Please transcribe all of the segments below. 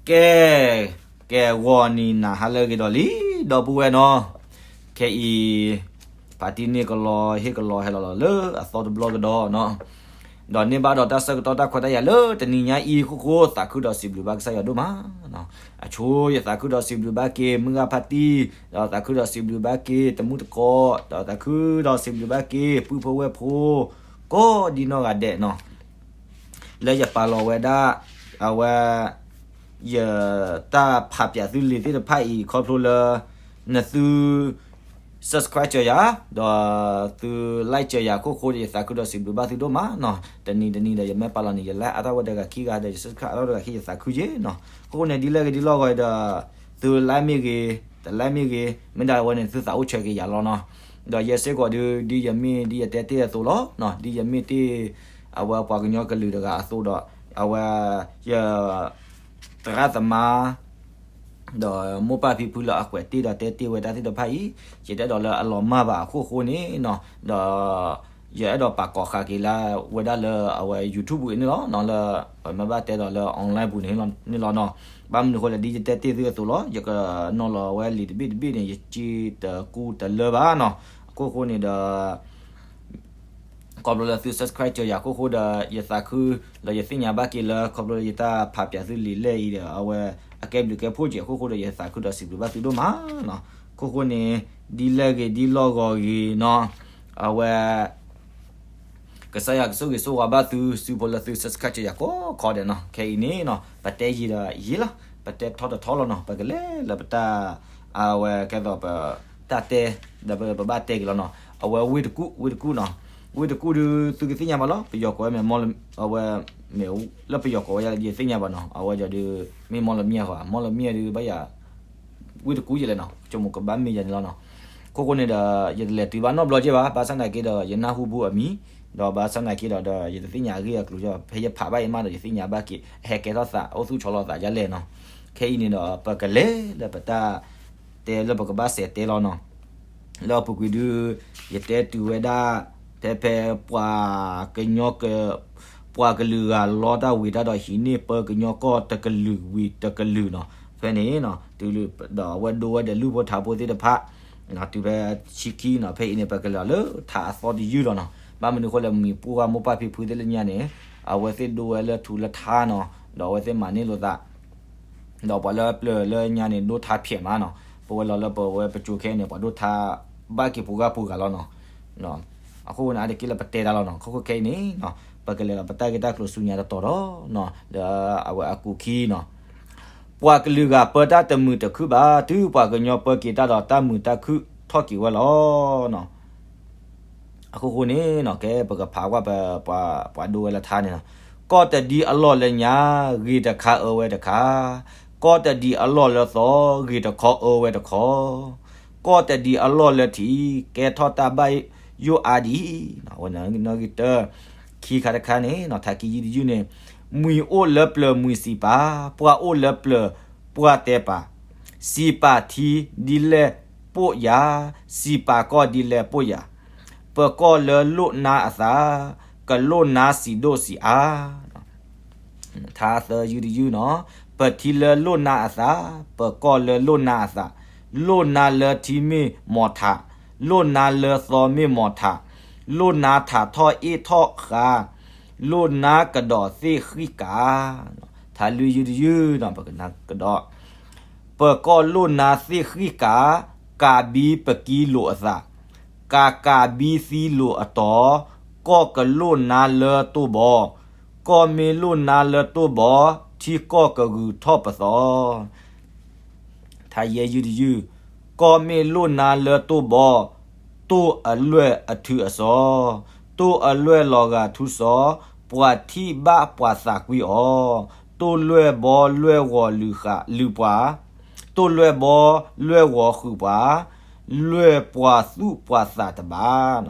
ကဲ, ကဲဂီၤနံၤနၤဟါလၢအဂ့ၤဒီးလံ, ဒီပုၢ်ဝဲၢ်နီၤ, ခဲအံၤ ဖါတံၢ်န့ၢ်ကလီဟ့ၣ်ကလီဟဲလီၤလီၤလၢအသီတဘျီကဒီး, ဒီးန့ၢ်ဘၣ်ဒီးတၢ်ဆၢကတီၢ်တၢ်ခွဲးတၢ်ယာ်လၢတနံၤညါအံၤအဃိ, သးခုဒီးစံးဘျုးဘၣ်ကစၢ်ယွၤဒိၣ်မး. အဆိ ယသးခုဒီးစံးဘျုးဘၣ်က့ၤ မုၢ်ဂၤဖါတံၢ်, ဒီးသးခုဒီးစံးဘျုးဘၣ်က့ၤ တမူတကိး, ဒီးသးခုဒီးစံးဘျုးဘၣ်က့ၤ ပုၢ်ဖိဝဲၢ်ဖိ ကိးဒံနီၢ်ဂၤဒဲးနီၤ, လၢယပာ်လီၤဝဲဒၣ် အဝဲ ယတၢ်ဖးပၠးသုလံာ်သ့ၣ်တဖၣ်အံၤ ခီဖျိလၢ နသု subscribe စၢၤယၤ, ဒီးသု like စၢၤယၤအခိၣ်ဃိဒီး ယသးခုဒီးစံးဘျုးဘၣ်သုဒိၣ်မးနီၤ. တနံၤတနံၤဒီး ယမ့ၢ်ပာ်လီၤန့ၣ် ယ like အါထီၣ်ဝဲတဂၤခံဂၤဒီး ယ subscribe အါထီၣ်တဂၤခံ ယသးခုယ့ၣ်နီၤ. အခိၣ်ဃိန့ၣ် ဒ်လဲၣ်ဂ့ၤဒ်လဲၣ်ဂ့ၤဒီး သု like မ့ၢ်ဂ့ၤ, တ like မ့ၢ်ဂ့ၤ, မ့ၢ်ဒၣ်ဝဲန့ၣ် သုသးအိၣ်ဆၢက့ၤယၤလီၤနီၤ. ဒီးယဲစ့ၢ်ကီးဒုး ဒ်ယမ့ၢ်ဒ်ယတဲတ့ၢ်အသိးလီၤ, ဒ်ယမ့ၢ်တ့ၢ် အဝဲပှၤကညီကလုာ်တဂၤအသိးဒီး အဝဲ ယ သရၣ်သမါ ဒီးမိၢ်ပၢ်ဖံဖုလၢအကွဲးတ့ၢ်ဒီးတဲတ့ၢ်ဝဲတၢ်သ့ၣ်တဖၣ်အံၤ, ယတအဲၣ်ဒိးလၢအလီၤမၢ်ဘၣ်အခိၣ်ဃိန့ၣ်နီၤ, ဒီး ယအဲၣ်ဒိးပာ်ကီၤဃာ်က့ၤလၢဝဲဒၣ်လၢအဝဲ YouTube ပူၤအံၤန့ၣ်လီၤ, လၢပမ့ၢ်ဘၣ်တဲဒီးလၢ online ပူၤန့ၣ်လီၤနီၤ. ဘၣ်မနုၤဃိလဲၣ် ဒ်ယတဲတ့ၢ်သုအသိးလီၤ, ယကနီၤလီၤဝဲလံာ်တဘ့ၣ်တဘ့ၣ်န့ၣ် ယစ့တကူတလၢဘၣ်နီၤ. အခိၣ်ဃိန့ၣ်ဒီး ခီဖျိလၢသု subscribe စၢၤယၤအခိၣ်ဃိဒီး ယသးခု ဒီးယသ့ၣ်ညါဘၣ်က့ၤလၢ ခီဖျိလၢယတၢ်ဖးပၠးသုလံာ်လဲၣ်အံၤဒီး အဝဲအကဲဘျုးကဲဖှိၣ်က့ၤအခိၣ်ဃိဒီး ယသးခုဒီးစံးဘျုးဘၣ်သုဒိၣ်မးနီၤ. အခိၣ်ဃိန့ၣ် ဒ်လဲၣ်ဂ့ၤဒ်လဲၣ်ဂ့ၤနီၤ, အဝဲ ကစၢ်ယွၤကဆိၣ်ဂ့ၤဆိၣ်ဝါဘၣ်သု စုဖိလၢသု subscribe စၢၤယၤကိးခီဒဲးနီၤ. ခဲအံၤန့ၣ်နီၤ ပတဲယံာ်ဒီးယံာ်လီၤ, ပတဲထီတထီလီၤနီၤ, ပကလဲၤလၢပတၢ် အဝဲကဲသိးပ တၢ်တဲ ဒီးပဘၣ်တဲက့ၤလီၤနီၤ. အဝဲဝ့ၢ်တကူၣ် ဝ့ၢ်တကူၣ်နီၤ, ဝ့ၢ်တကူၣ်ဒုး သုကသ့ၣ်ညါဘၣ်လီၤ, ပယီၤကိးဝဲမ့ၢ် အဝဲ မ့ၢ်လၢပယီၤကိးဝဲယသ့ၣ်ညါဘၣ်နီၤ, အဝဲယီၤဒုး မ့ၢ်မီၣ်လမၠဲၣ်ဃီ, မီၣ်လမၠဲၣ်ဒုး ဘၣ်ယၤ ဝ့ၢ်တကူၣ်ယလဲၣ်နီၤ, ကမိၣ်ကဘၣ်မ့ၢ်ယၤန့ၣ်လီၤနီၤ. အခိၣ်ဃိန့ၣ်ဒီး ယတလဲၤတုၤဘၣ်နီတဘျီက့ၢ်ဘၣ်, ဘၣ်ဆၣ်သနာ်က့ဒီး ယနၢ်ဟူဘူးအမံၤ, ဒီးဘၣ်ဆၣ်သနာ်က့ဒီး ဒီးယတသ့ၣ်ညါအဂ့ၢ်အကျိၤက့ၢ်ဘၣ်, ဖဲယဖးဘၣ်အံၤမးဒီး ယသ့ၣ်ညါဘၣ်က့ၤ အဟဲကဲထီၣ်သး အိၣ်သူၣ်ဆီလီၤသးဒ်လဲၣ်နီၤ. ခဲအံၤန့ၣ်ဒီး ပကလဲၤလၢပတၢ်တဲလၢပကဘၣ်စဲးတဲလီၤနီၤ. လၢအပူၤကွံာ်ဒုး ယတဲတုၤဝဲဒၣ် ဖဲဖဲပှၤကညီ ပှၤကလုာ်ဂၤလီတၢ်ဝံၤတၢ်ဒီး ဟံးန့ၢ်ပၢကညီကီၢ်တကလုာ်ဝံၤတကလုာ်နီၤ. ဖဲန့ၣ်နီၤ တုၤလၢဒီးအဝဲဒိဝဲဒီးလုၢ်ဖိထါဖိသ့ၣ်တဖၣ် တုၤဖဲဆံခံနီၤ, ဖဲအံၤန့ၣ် ပကလဲၤလၢထါအသီတယုၢ်လီၤနီၤ. ဘၣ်မနုၤအဃိလဲၣ် မံၤပှၢ်မိၢ်ပၢ်ဖံဖုသ့ၣ်လၢညါန့ၣ် အဝဲသ့ၣ်ဒိဝဲလၢထူလၢထါနီၤ, ဒီးအဝဲသ့ၣ်မၤန့ၢ်လိာ်သး ဒီးပှၤလၢပျၢၤလၢညါန့ၣ် ဒိထါဖျဲးမးနီၤ. ပဝဲလီၤလၢပဝဲပစိၤခဲအံၤန့ၣ် ပှၤဒိထါဘၣ်က့ၤပှၤဂၤပှၤဂၤလီၤနီၤ. အဃိန့ၣ် အါတက့ၢ်လၢပတဲတၢ်လီၤနီၤ. အခိၣ်ဃိခဲအံၤန့ၣ် ပကလဲၤဒီးပတၢ်ဂ့ၢ်တၢ်ကျိၤဆူညါတတီၤဒီး လၢအဝဲအကူာ်ခံနီၤ. ပှၤကလုာ်ဂၤပၢတၢ်တမုာ်တခုၣ်ဘၣ်, တုၤပှၤကညီပၢက့ၤတၢ်ဒီး တၢ်မုာ်တၢ်ခုၣ်ထီၣ်က့ၤဝဲလီၤ. အခိၣ်ဃိန့ၣ်နီၤ ကဲပကဖးကွၢ်ပ ပှၤဒိဝဲလၢထါန့ၣ်နီၤ. ကီၢ်တဒံအလီၢ်လၢညါ ဂ့ၤတခါအၢဝဲတခါ, ကီၢ်တဒံအလီၢ်လၢသီ ဂ့ၤတခီအၢဝဲတခီ, ကီၢ်တဒံအလီၢ်လၢထံ ကဲထီၣ်တၢ်ဘၣ်ယိၣ်အါဒံး. ဝဲနီၣ်ဂံၢ်တၢ ခံခါတခါန့ၣ်နီၤ ထါခံယုၢ်တယုၢ်န့ၣ် မှံၤအိၣ်လၢပျၢၤမှံၤစံးပာ်, ပှၢ်အိၣ်လၢပျၢၤပှၢ်တဲပာ်, စံးပာ်ထံဒ်လဲၣ်ပိာ်ယၤ, စံးပာ်ကီၢ်ဒ်လဲၣ်ပိာ်ယၤ, ပကီၢ်လၢလိၣ်နါအသး, ကလိၣ်နါစံးဒိၣ်စံးအါ. ထါသၢယုၢ်တယုၢ်နီၤ, ပထံလၢလိၣ်နါအသး, ပကီၢ်လၢလိၣ်နါအသး, လိၣ်နါလၢထံမ့ၢ်မီၤထး, လိၣ်နါလၢသီမ့ၢ်မီၤထး, လိၣ်နါထးထီၣ်အ့ၣ်ထီၣ်ဃါ, လိၣ်နါကဒီးသ့ၣ်ဃံၣ်ကၤ. ထါလွံၢ်ယုၢ်တယုၢ်နီၤ ပကနၣ်ကဒီး ပကီၢ်လိၣ်နါသ့ၣ်ဃံၣ်ကၤ, ကၤဘံပကံလိာ်အသး, ကၤကၤဘံသံလိာ်အတီၤ, ကီၢ်ကလိၣ်နါလၢတိၢ်ဘီ, ကီၢ်မ့ၢ်လိၣ်နါလၢတိၢ်ဘီ, ထံကီၢ်ကဂုၤထီၣ်ပသီ. ထါယဲၢ်ယုၢ်တယုၢ်, ကီၢ်မ့ၢ်လိၣ်နါလၢတိၢ်ဘီ, တိၢ်အလွဲၢ်အထုအစီ, တိၢ်အလွဲၢ်လီၤဂာ်ထူစီ, ပှၤထံၣ်ဘၣ်ပှၤသးကွံအီၤ, တိၢ်လွဲၢ်ဘီလွဲၢ်ဂီၤလုၢ်ဃာ်လုၢ်ပှၤ, တိၢ်လွဲၢ်ဘီလွဲၢ်ဂီၤဃုာ်ပှၤ, လွဲၢ်ပှၤသူၣ်ပှၤသးတဘၣ်.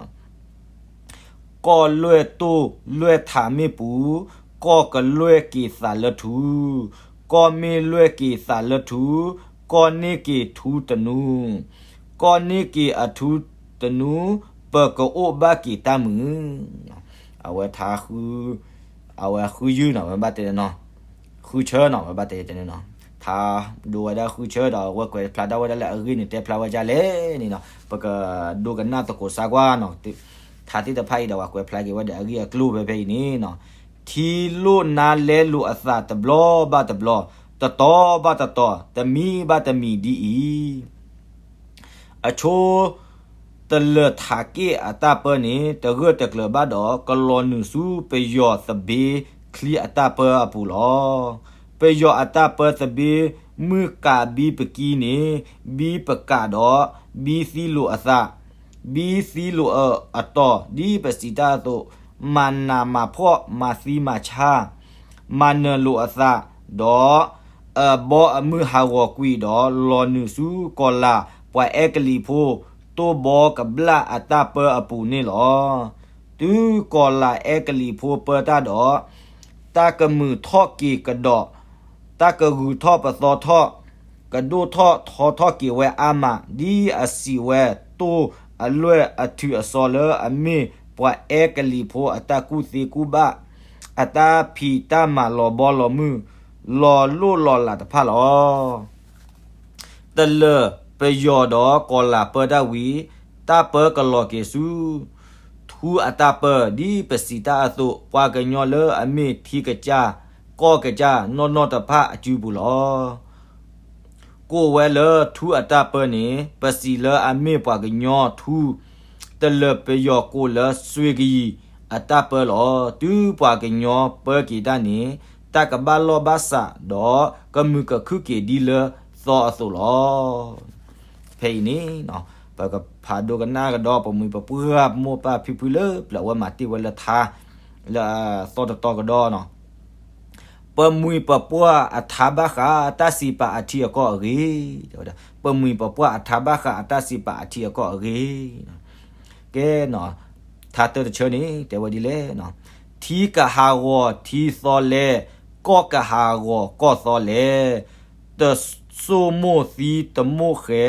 ကီၢ်လွဲၢ်တိၢ်လွဲၢ်ထးမ့ၢ်ပူၤ, ကီၢ်ကလွဲၢ်က့ၤသးလၢထူ, ကီၢ်မ့ၢ်လွဲၢ်က့ၤသးလၢထူ, ကီၢ်န့ၢ်က့ၤထူတနူ, ကီၢ်န့ၢ်က့ၤအထူတနူ, ပကအိၣ်ဘၣ်က့ၤတၢ်မုာ်. အဝဲထါဃု, အဝဲဃုယုၢ်နီၤ ပဘၣ်တဲနီၤ, ဃုဆၢနီၤ ပဘၣ်တဲတဲန့ၣ်နီၤ. ထါဒိဝဲဒၣ်ဃုဆၢဒီး အဝဲကွဲးဖျါဒၣ်ဝဲဒၣ်လၢအဂ့ၢ်န့ၣ် တဲဖျါဝဲဒ်လဲၣ်န့ၣ်နီၤ, ပကဒိကနၣ်သကိးစါကွၢ်နီၤ, ထါသ့ၣ်တဖၣ်အံၤဒီး ပှၤကွဲးဖျါက့ၤဝဲဒီးအဂ့ၢ်အကျိၤဖဲဖဲအံၤန့ၣ်နီၤ, ထံလိၣ်နါလဲလိာ်အသးတဘျီဘၣ်တဘျီ, တတီၤဘၣ်တတီၤ, တမံၤဘၣ်တမံၤဒ်အံၤ အဆိ တလၢၤထးက့ၣ်အတၢ်ပၢန့ၣ် တဂၢၢ်တကျၢၤဘၣ်ဒီး ကလီၤနုာ်ဆူပယီၤသဘ့ချံအတၢ်ပၢအပူၤလီၤ. ပယီၤအတၢ်ပၢသဘ့ မုၢ်ကးဘံပကံန့ၣ် ဘံပကးဒီး ဘံသံလိာ်အသး, ဘံသံလိာ်အတီၤ ဒ်ပစံးတၢ်အသိး, မၤနးမၤဖှီၣ် မၤသံမၤဆါ မၤနၢၤလိာ်အသး, ဒီးအဘီအမုၢ်ဟးဂီၤကွံာ်ဒီး လီၤနုာ်ဆူကီၤလၤပှၤအဲကလံးဖိ တိၢ်ဘီကဘျၣ်အတၢ်ပၢအပူၤန့ၣ်လီၤ. တုၤကီၤလၤအဲကလံးဖိပၢတၢ်ဒီး တၢ်ကမုာ်ထီၣ်က့ၤကဒီး, တၢ်ကဂုၤထီၣ်ပသီထီၣ်, ကဒိၣ်ထီၣ်ထီထီၣ်က့ၤဝဲအါမး, ဒ်အစံးဝဲ တိၢ်အလွဲၢ်အထုးအစီလၢအမ့ၢ်ပှၤအဲကလံးဖိအတၢ်ကူၣ်သ့ကူၣ်ဘၣ်, အတၢ်ဖံးတၢ်မၤလီၤဘီလီၤမုၢ်, လီၤလိၣ်လီၤလးတဖၣ်လီၤ. တလၢၤပယီၤဒီးကီၤလၤပၢတၢ်ဝံၤ, တၢ်ပၢကလီၤက့ၤဆူ ထူအတၢ်ပၢ ဒ်ပစံးတၢ်အသိး, ပှၤကညီလၢအမ့ၢ်ထံကစၢ် ကီၢ်ကစၢ်နီၢ်နီၢ်တဖၣ်အစုပူၤလီၤ. ကိးဝဲလၢထူအတၢ်ပၢန့ၣ် ပစံးလၢအမ့ၢ်ပှၤကညီထူ, တလၢၤပယီၤကိးလၢစွ့ကယံၤအတၢ်ပၢလီၤ. တုၤပှၤကညီပၢက့ၤတၢ်န့ၣ် တၢ်ကဘၣ်လီၢ်ဘၣ်စးဒီး ကမုာ်ကခုၣ်က့ၤဒ်လၢသီအသိးလီၤ. ဖဲအံၤန့ၣ် ပကဖးဒိကနၣ်ကဒီး ပမှံၤပပှၢ်မိၢ်ပၢ်ဖံဖုလၢပျၢၤဝဲမၤတ့ၢ်ဝဲလၢထါ လၢအသီတတီကဒီးနီၤ, ပမှံၤပပှၢ်အထါဘၣ်ဃးတၢ်စံးပာ်အထံအကီၢ်အဂ့ၢ်, ပမှံၤပပှၢ်အထါဘၣ်ဃးအတၢ်စံးပာ်အထံအကီၢ်အဂ့ၢ်, ကဲ ထါတၢတဆၢန့ၣ် တဲဝဲဒ်လဲၣ်, ထံကဟးဂီၤထံသီလဲ, ကီၢ်ကဟးဂီၤကီၢ်သီလဲ, တစိမိၢ်သံတမိၢ်ဃဲ,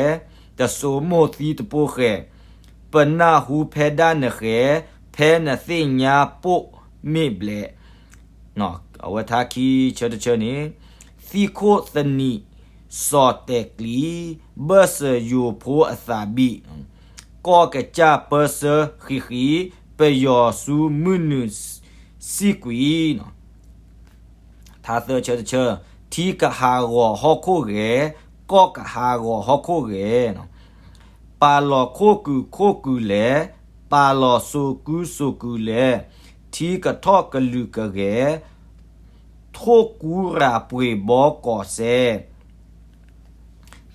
တစိမိၢ်သံတပိၢ်ဃဲ, ပနၢ်ဟူဖဲဒၣ်နဃဲ, ဖဲနသ့ၣ်ညါပိာ်မ့ၢ်ဘျဲး အဝဲထါခံဆၢတဆၢန့ၣ်, သံၣ်ခိၣ်သနံးစီၤတဲာ်ကျံၤ, ဘၢၣ်စၢၤယိၤဖိအသးဘံၣ်, ကီၢ်ကစၢ်ပၢဆှၢဃံးဃံး, ပယီၤဆူမုၢ်နုာ်စံၣ်ကွံာ် ထါသၢဆၢတဆၢ, ထံကဟးဂီၤဟီၣ်ခိၣ်ဂဲၤ, ကီၢ်ကဟးဂီၤဟီၣ်ခိၣ်ဂဲၤ, ပာ်လီၤခိၣ်ကုာ်ခိၣ်ကုာ်လဲၣ်, ပာ်လီၤစိာ်ကုာ်စိာ်ကုာ်လဲၣ်, ထံကထီၣ်ကလုာ်ကဂဲၤ, ထိၣ်ကူရၤပှ့ၤဘီကီးစဲ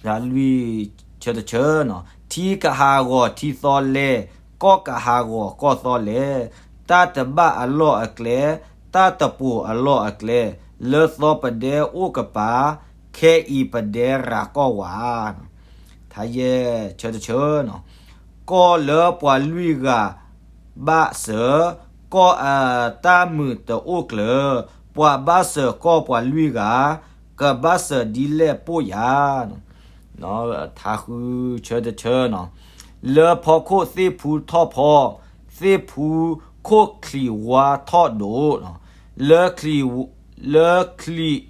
လွံၢ်ဆၢတဆၢ, ထံကဟးဂီၤထံသီလဲ, ကီၢ်ကဟးဂီၤကီၢ်သီလဲ, တၢ်တဘၣ်အလီၢ်အကျဲ, တၢ်တပိာ်အလီၢ်အကျဲ, လၢသီပဒဲအိၣ်ကပၤ, ခဲအံၤပဒဲရၤကီၢ်ဝး ထါယဲၢ်ဆၢတဆၢ, ကီၢ်လၢပှၤလွံၢ်ဂၤဘၣ်စၢၤ, ကီၢ်အတၢ်မုာ်တအိၣ်ကျၢၤ, ပှၤဘၣ်စၢၤကီၢ်ပှၤလွံၢ်ဂၤ, ကဘၣ်စၢၤဒ်လဲၣ်ပိာ်ယၤ ထါဃုဆၢတဆၢ, လၢဖီခိၣ်သ့ၣ်ဖူထီၣ်ဖီ, သ့ၣ်ဖူခိၣ်ချံးဝါထီၣ်ဒိၣ်, လၢချံး, လၢချံး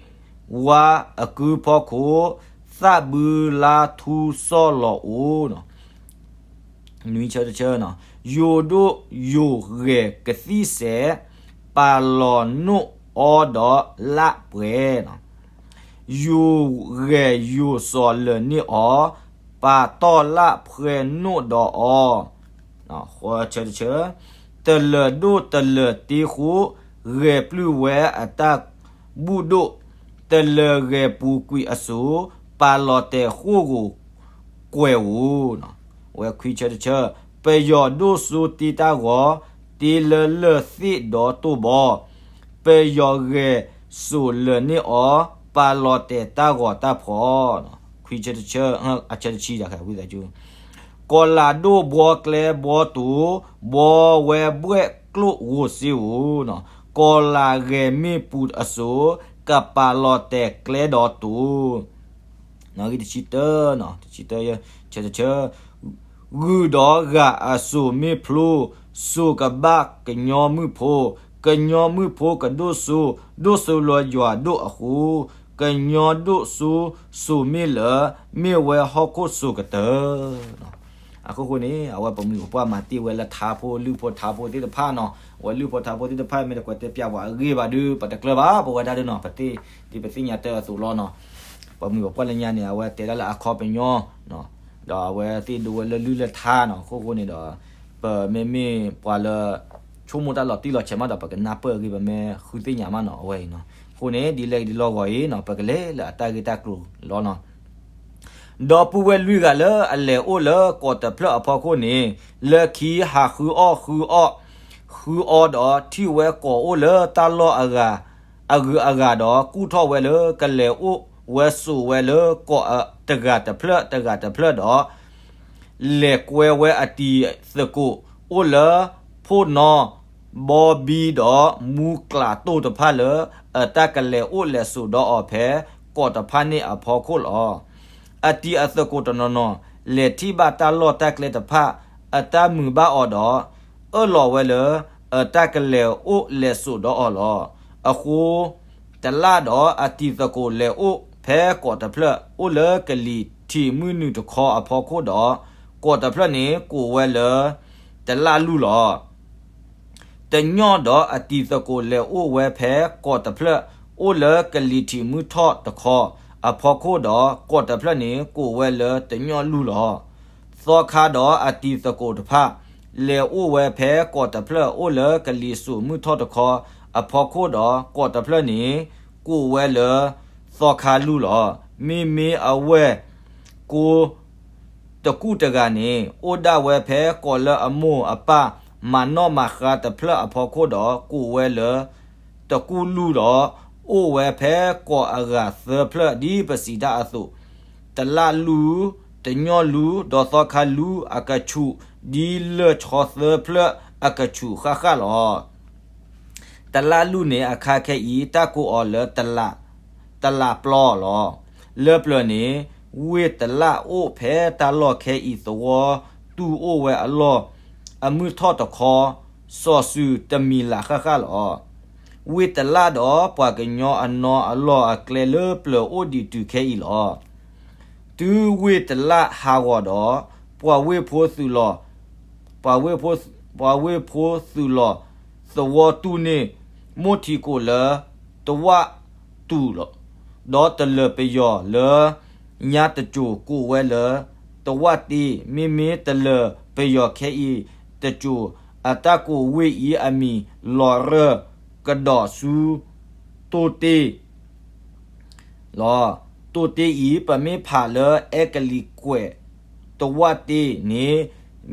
ဝါအကုဖီခိၣ်, သၣ်ဘုလါထူစီၣ်လီၤအိၣ် နွံဆၢတဆၢ, ယိၤဒိၣ်ယိၤဂဲၤကသံၣ်စဲး, ပာ်လီၤနိၣ်အီဒီးလၣ်ပှဲၤ, ယိၤဂဲၤယိၤစီၤလၢာ်န့ၢ်အီၤ, ပာ်တီၢ်လၣ်ဖှဲနိၣ်ဒီးအီၤ ဃုဆၢတဆၢ, တလၢၤဒိၣ်တလၢၤတ့ဃိ, ဂဲၤပျုၢ်ဝဲအတၢ်ဘူၣ်ဒိၣ်, တလၢၤဂဲၤပူၤကွံာ်အစိၤ, ပာ်လီၤတဲာ်ဃိၣ်ဂိၢ်ကွဲၤဧိၤ, ဝဲခွံဆၢတဆၢ, ပယီၤဒိၣ်စိတ့တၢ်ဂီၤ, တ့လၢလၢၢ်သ့ၣ်ဒီးတိၢ်ဘီ, ပယီၤဂဲၤစိာ်လၢာ်န့ၢ်အီၤ, ပာ်လီၤတဲာ်တၢ်ဂီၤတၢ်ဖီၣ်, ခွံဆၢတဆၢ, အဆၢတဆံ, ကီၤလၤဒိၣ်ဘှီကျဲဘှီတိၤ, ဘှီဝဲဘှဲၣ်ကျိၣ်ဂိၤစ့ဧိၤ, ကီၤလၤဂဲၤမ့ၢ်ပူၤအစိၤ, ကပာ်လီၤတဲာ်ကျဲဒီးတိၤ တဆံတၢ, တဆံတၢ, ဆၢတဆၢ, ဂုၢ်ဒီးဂၤအစိၤမ့ၢ်ဖျိ, စိၤကဘၣ်ကညီမုၣ်ဖိ, ကညီမုၣ်ဖိကဒိၣ်စိ, ဒိၣ်စိလၢယွၤဒိၣ်အဃိ, က ကညီဒိၣ်စိစိၤမ့ၢ်လၢ မ့ၢ်ဝဲဟီၣ်ခိၣ်စိၤကတၢၢ်. အဃိဃိန့ၣ် အဝဲပမိၢ်ပပၢ်မၤတ့ၢ်ဝဲလၢထါဖိလုၢ်ဖိထါဖိသ့ၣ်တဖၣ်နီၤ, အဝဲလုၢ်ဖိထါဖိသ့ၣ်တဖၣ်မ့ၢ်တကွဲးတဲပျးပှၤအဂ့ၢ်ဘၣ်ဒီး ပတကျၢၤဘၣ် ပဝဲဒၣ်ဒ်နီၤ, ပသ့ၣ်ဒ်ပသ့ၣ်ညါတၢ်အသိးလီၤနီၤ. ပမိၢ်ပပၢ်လၢညါန့ၣ် အဝဲတဲဒၣ်လၢအခီပညီ ဒီးအဝဲသ့ၣ်ဒိးဝဲလၢလုၢ်လၢထါနီၤ. အဃိဃိန့ၣ်ဒီး ပမ့မ့ၢ်ပှၤလၢ ဆိကမိၣ်တၢ်လီၤတံၢ်လီၤဆဲးမးဒီး ပကနၢ်ပၢၢ်အဂ့ၢ် ပမ့ၢ်ဃုသ့ၣ်ညါမးနီၤ အဝဲအံၤနီၤ. အဃိန့ၣ် ဒ်လဲၣ်ဒ်လဲၣ်ဂ့ၤအံၤနီၤ ပကလဲၤလၢအတၢ်ဂ့ၢ်တၢ်ကျိၤလီၤနီၤ. ဒီပုၢ်ဝဲၢ်လွံၢ်ဂၤလၢအလဲၤအိၣ်လၢကီးတဖျၢၣ်အဖီခိၣ်န့ၣ် လၢခံဟးဃုအီၣ်ဃုအီၣ် ဃုအီဒီး ထံၣ်ဝဲကီးအိၣ်လၢတၢ်လီၢ်အဂၤ အဂုၤအဂၤဒီး ကူၣ်ထီၣ်ဝဲလၢကလဲၤအိၣ်ဝဲစိာ်ဝဲလၢကီးတဂၤတဖျၢၣ်တဂၤတဖျၢၣ်ဒီး လဲၤကွဲဝဲအတံၤသကိးအိၣ်လၢ ဖိၣ်နီၣ်ဘီဘံဒီး မူကျးတိၢ်တဖၣ်လၢအတၢ်ကလဲၤအိၣ်လဲၤစိာ်ဒီးအီၤဖဲကီးတဖၣ်န့ၣ်အဖီခိၣ်လီၤ. အတံၤအသကိးတနီၤနီၤ လဲၤထံၣ်ဘၣ်တၢ်လီၢ်တၢ်ကျဲတဖၣ် အတၢ်မုာ်ဘၣ်အီၤဒီး အၢၣ်လီၤဝဲလၢ အတၢ်ကလဲၤအိၣ်လဲၤစိာ်ဒီးအီၤလီၤ. အဃိ တလၣ်ဒီးအတံၤသကိးလဲၤအိၣ်ဖဲကီးတဖျၢၣ် အိၣ်လၢကလံၤထံးမုၢ်နုာ်တခီအဖီခိၣ်ဒီး ကီးတဖျၢၣ်န့ၣ်ကိးဝဲလၢ တလၣ်လူၢ်လီၤ. တညီဒီးအတံၤသကိးလဲၤအိၣ်ဝဲဖဲကီးတဖျၢၣ် အိၣ်လၢကလံၤထံးမုၢ်ထီၣ်တခီအဖီခိၣ်ဒီး ကီးတဖျၢၣ်န့ၣ်ကိးဝဲလၢတညီလူၢ်လီၤ. သီခါဒီးအတံၤသကိးတဖၣ် လဲၤအိၣ်ဝဲဖဲကီးတဖျၢၣ် အိၣ်လၢကလံၤစိာ်မုၢ်ထီၣ်တခီအဖီခိၣ်ဒီး ကီးတဖျၢၣ်န့ၣ် ကိးဝဲလၢသီခါလူၢ်လီၤ. မ့မ့ၢ်အဝဲၢ်ကိ တကူၣ်တဂၤန့ၣ် အိၣ်ဒၣ်ဝဲဖဲကီးလၢအမိၢ်အပၢ်မၤနီၣ်မၤဃါတဖျၢၣ်အဖီခိၣ်ဒီး ကိးဝဲလၢတကူၣ်လူၢ်ဒီး အိၣ်ဝဲဖဲကီးအဂၤသၢဖျၢၣ်ဒ်ပစံးတၢ်အသိး, တလၣ်လူၢ်, တညီလူၢ်, ဒီးသီခါလူၢ်အကဆူး ဒ်လၢၢ်ဆီသၢဖျၢၣ်အကဆူးဃၣ်ဃၣ်လီၤ. တလၣ်လူၢ်န့ၣ်အခါခဲအံၤ တၢ်ကိးအီၤလၢ တလးပျီလီၤ. လၢပျၢၤန့ၣ် ဝ့ၢ်တလၣ်အိၣ်ဖဲတၢ်လီၢ်ခဲအံၤ သဝီတူၢ်အိၣ်ဝဲအလီၢ် အမုၢ်ထီၣ်တခီ စီၤစုၤတမံၤလးဃၣ်ဃၣ်လီၤ. ဝ့ၢ်တလၣ်ဒီးပှၤကညီအနီအလီၢ်အကျဲလၢပျၢၤအိၣ်ဒံးတုၤခဲအံၤလီၤ. တုၤဝ့ၢ်တလၣ်ဟးဂီၤဒီး ပှၤဝ့ၢ်ဖိသုးလီၤ ပှၤဝ့ၢ်ဖိသုးလီၤ သဝီတူၢ်န့ၣ် မိၢ်ထံးကိးလၢ တဝၣ်တူၢ်လီၤ. ဒီးတလၢၤပယီၤလၢညါတစိၤကိးဝဲလၢ တဝၣ်တ့, မ့မ့ၢ်တလၢၤပယီၤခဲအံၤတစိၤ အတၢ်ကိးဝ့ၢ်အံၤအမံၤ လီၤရၢၢ်ကဒီးဆူ တိၢ်တ့ လီၤ. တိၢ်တ့အံၤ ပမ့ၢ်ဖးလၢအဲကလံးကွဲး တဝၣ်တ့န့ၣ်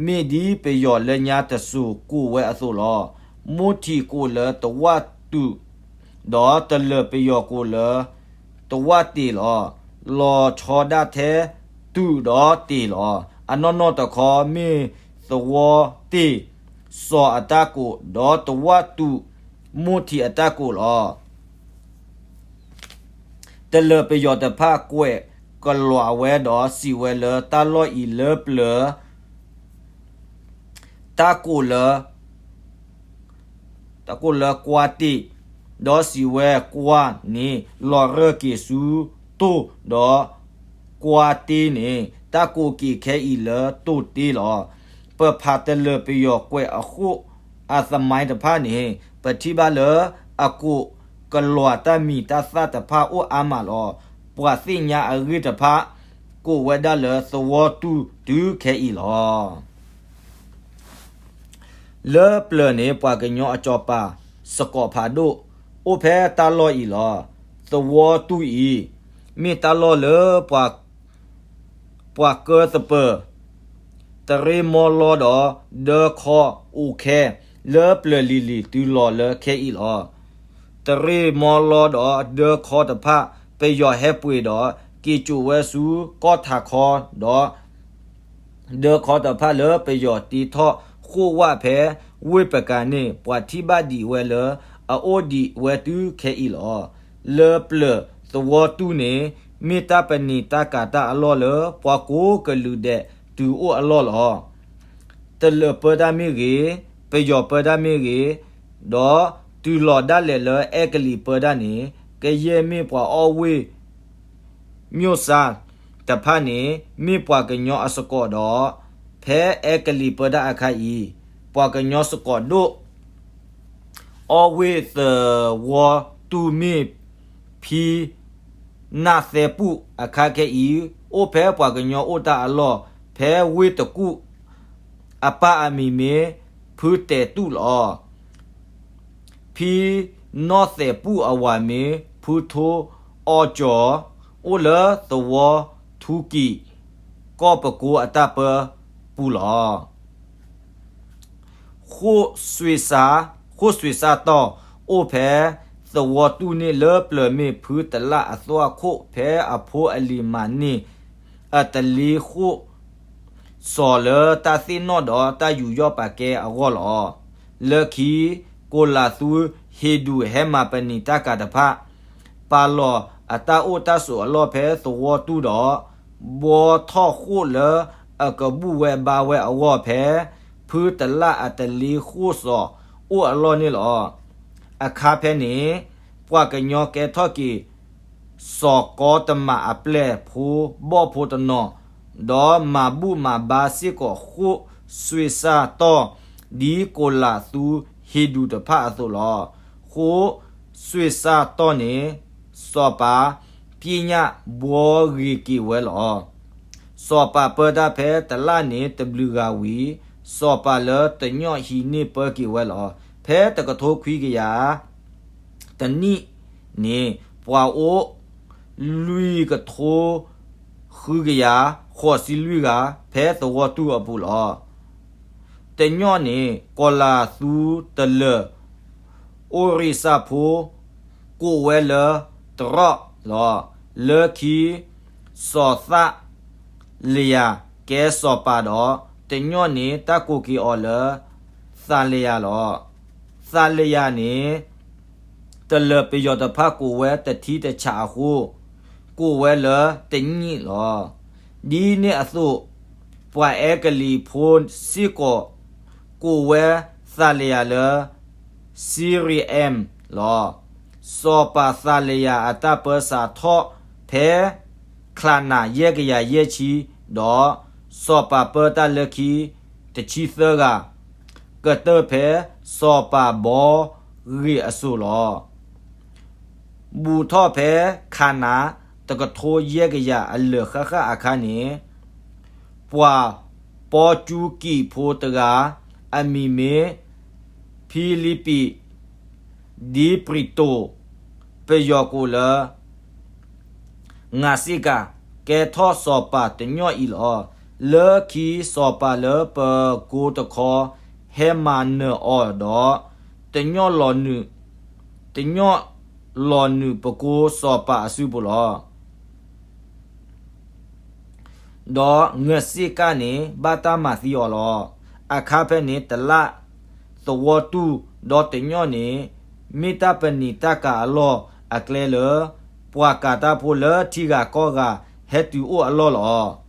မ့ၢ်ဒ်ပယီၤလၢညါတစိၤကိးဝဲအသိးလီၤ. မိၢ်ထံးကိးလၢတဝၣ်တူၢ် ဒီးတလၢၤပယီၤကိးလၢ တဝၣ်တ့လီၤ. လီၤဆီဒၣ်ထဲတူၢ်ဒီးတ့လီၤ. အနီၢ်နီၢ်တခီမ့ၢ်သဝီတ့ စီၤအတၢ်ကိး ဒီးတဝၣ်တူၢ် မိၢ်ထံးအတၢ်ကိးလီၤ. တလၢၤပယီၤတဖၣ်ကွဲးကလီၤဝဲဒီးစံးဝဲလၢ တၢ်လီၢ်အံၤလၢပျၢၤ တၢ်ကိးလၢ တၢ်ကိးလၢကွၢ်တ့ၣ်, ဒီးစံးဝဲကွၢ်န့ၣ် လီၤရၢၢ်က့ၤဆူတိၢ်, ဒီးကွၢ်တ့ၣ်န့ၣ် တၢ်ကိးက့ၤခဲအံၤလၢတိၢ်တ့ၣ်လီၤ. ပဖးတလၢၤပယီၤကွဲးအဃိ အသမိုင်းတဖၣ်န့ၣ် ပထံၣ်ဘၣ်လၢအကိးကလီၤတၢ်မံၤတၢ်သၣ်တဖၣ်အိၣ်အါမးလီၤ. ပှၤသ့ၣ်ညါအဂ့ၢ်တဖၣ် ကိးဝဲဒၣ်လၢသဝီတူၢ်တုၤခဲအံၤလီၤ. လၢပျၢၤန့ၣ် ပှၤကညီအစီၤပၤ စကီးဖးဒိၣ် အိၣ်ဖဲတၢ်လီၢ်အံၤလီၤ. သဝီတူၢ်အံၤ မ့ၢ်တၢ်လီၢ်လၢ ပှၤကၢသပၢၤ တရ့ၣ်မီလီဒီးဒၢခီအိၣ်ခဲ လၢပျၢၤလံၤလံၤတုၤလီၤလၢခဲအံၤလီၤ. တရ့ၣ်မီလီဒီးဒၢခီတဖၣ် ပယီၤဟဲပှ့ၤဒီး က့ၤစိာ်ဝဲဆူကီၢ်ထးခီဒီး ဒၢခီတဖၣ်လၢပယီၤတ့ထီၣ်ဃိၣ်ဝၣ်ဖဲဝ့ၢ်ပကၤန့ၣ် ပှၤထံၣ်ဘၣ်ဒံးဝဲလၢအအိၣ်ဒံးဝဲတုၤခဲအံၤလီၤ. လၢပျၢၤသဝီတူၢ်န့ၣ် မ့ၢ်တၢ်ပနံာ်တၢ်ကၤတၢ်အလီၢ်လၢ ပှၤကိးကလုာ်ဒဲးတုၤအိၣ်အလီၢ်လီၤ. တလၢၤပၢတၢ်မ့ၢ်ဂ့ၤ, ပယီၤပၢတၢ်မ့ၢ်ဂ့ၤ, ဒီးတုၤလီၤဒၣ်လဲာ်လၢအဲကလံးပၢတၢ်န့ၣ် ကယဲၢ်မ့ၢ်ပှၤအီၣ်ဝ့ၢ် မိၣ်စါတဖၣ်န့ၣ် မ့ၢ်ပှၤကညီအစကိးဒီး ဖဲအဲကလံးပၢတၢ်အခါအံၤ ပှၤကညီစကိးဒိၣ် အီၣ်ဝ့ၢ်သဝီတူၢ်မ့ၢ်ဖံနၢ်သဲပူၣ်အခါခဲအံၤ အိၣ်ဖဲပှၤကညီအိၣ်တၢ်အလီၢ် ဖဲဝ့ၢ်တကူၣ် အပၢ်အမံၤမ့ၢ်ဖုတဲာ်တူၣ်လီၤ. ဖံနီၢ်သဲးပူၣ်အဝၤမ့ၢ်ဖုထိအီကၠီၤ အိၣ်လၢသဝီထူကံး ကီၢ်ပကိအတၢ်ပၢပူၤလီၤ. ဃိၣ်စွ့ၤစၢ်, ဃိၣ်စွ့ၤစၢ်တီၢ် အိၣ်ဖဲသဝီတူၢ်န့ၣ်လၢပျၢၤမ့ၢ်ဖုတလၣ်အသွၣ်ခိၣ် ဖဲအဖိအလံၤမၤန့ၢ် အတလ့ဃိၣ် စီၤလၢတၢ်သ့ၣ်နီၣ်ဒီးတၢ်ယူးယီၣ်ပာ်ကဲအဂီၢ်လီၤ. လၢခံ ကိလးသူဟ့ၣ်ဒူၣ်ဟဲမၤပနံာ်တၢ်ကၤတဖၣ် ပာ်လီၤအတၢ်အိၣ်တၢ်ဆိးအလီၢ်ဖဲသဝီတူၢ်ဒီး ဘှီထီၣ်ဃိၣ်လၢအကဘူၣ်ဝဲဘါဝဲအဂီၢ်ဖဲ ဖုတလၣ်အတလ့ဃိၣ်စီၤအိၣ်အလီၢ်န့ၣ်လီၤ. အခါဖဲန့ၣ် ပှၤကညီကဲထီၣ်က့ၤ စီၤကီတမးအပျဲၢ်ဖိဘီၣ်ဖိတနီၤ, ဒီးမၤဘူၣ်မၤဘါစ့ၢ်ကီးဃိၣ်စွ့ၤစၢ်တီၢ် ဒ်ကိလးသူဟ့ၣ်ဒူၣ်တဖၣ်အသိးလီၤ. ဃိၣ်စွ့ၤစၢ်တီၢ်န့ၣ် စီၤပၤပျ့ညၣ်ဘှီဂ့ၤက့ၤဝဲလီၤ. စီၤပၤပၢတၢ်ဖဲတလၣ်န့ၣ်တဘျုးဂၤဝံၤ, စီၤပၤလၢတညီၣ်ဟံးန့ၢ်ပၢက့ၤဝဲလီၤ. ဖဲတကထိခွံကယၤ တနံၣ်န့ၣ် ပှၤအိၣ်လွံၢ်ကထိဃုကယၤဃိးဆံလွံၢ်ဂၤ ဖဲသဝီတူၢ်အပူၤလီၤ. တညီၣ်န့ၣ် ကီၤလၤသူတလၢာ် အိၣ်ရံစၢ်ဖိ ကိးဝဲလၢတရီၣ်လီၤ. လၢခံ စီၤသးလယၤကဲစီၤပၤဒီး တညီၣ်န့ၣ် တၢ်ကိးက့ၤအီၤလၢ သးလယၤလီၤ. သးလယၤန့ၣ် တလၢာ်ပယီၤတဖၣ်ကိးဝဲတထံတဆးအဃိ ကိးဝဲလၢတညီၣ်လီၤ. ဒ်န့ၣ်အသိး ပှၤအဲကလံးဖိစ့ၢ်ကီး ကိးဝဲသးလယၤလၢ စံရံအ့မ် လီၤ. စီၤပၤသးလယၤအတၢ်ပၢစးထီၣ်ဖဲ ချးနးယဲၢ်ကယၤယဲၢ်ဆံ, ဒီးစီၤပၤပၢတၢ်လၢခံ တဆံသၢဂၤ, ကတၢၢ်ဖဲစီၤပၤဘီဂ့ၤအစိၤလီၤ. ဘူးထီၣ်ဖဲခးနး တကထိယဲၢ်ကယၤအလၢာ်ဃၣ်ဃၣ်အခါန့ၣ် ပှၤပီကၠူကံးဖိတဂၤ အမံၤမ့ၢ် ဖံလံးပံး ဒံပြံးတိၣ် ပယီၤကိးလၢ ငါးစ့ကၤ ကဲထီၣ်စီၤပၤတညီၣ်အံၤလီၤ. လၢခံစီၤပၤလၢပကိတခီ ဟဲမၤနၢၤအီၤဒီး တညီၣ်လီၤနုာ်, တညီၣ်လီၤနုာ်ပကိစီၤပၤအစုပူၤလီၤ. ဒီးငါးစ့ကၤန့ၣ် ဘၣ်တၢ်မၤသံအီၤလီၤ. အခါဖဲန့ၣ် တလၣ် သဝီတူၢ် ဒီးတညီၣ်န့ၣ် မ့ၢ်တၢ်ပနံာ်တၢ်ကၤအလီၢ်အကျဲလၢ ပှၤကၤတၢ်ဖိလၢထံဂၤကီၢ်ဂၤ ဟဲတုၤအိၣ်အလီၢ်လီၤ.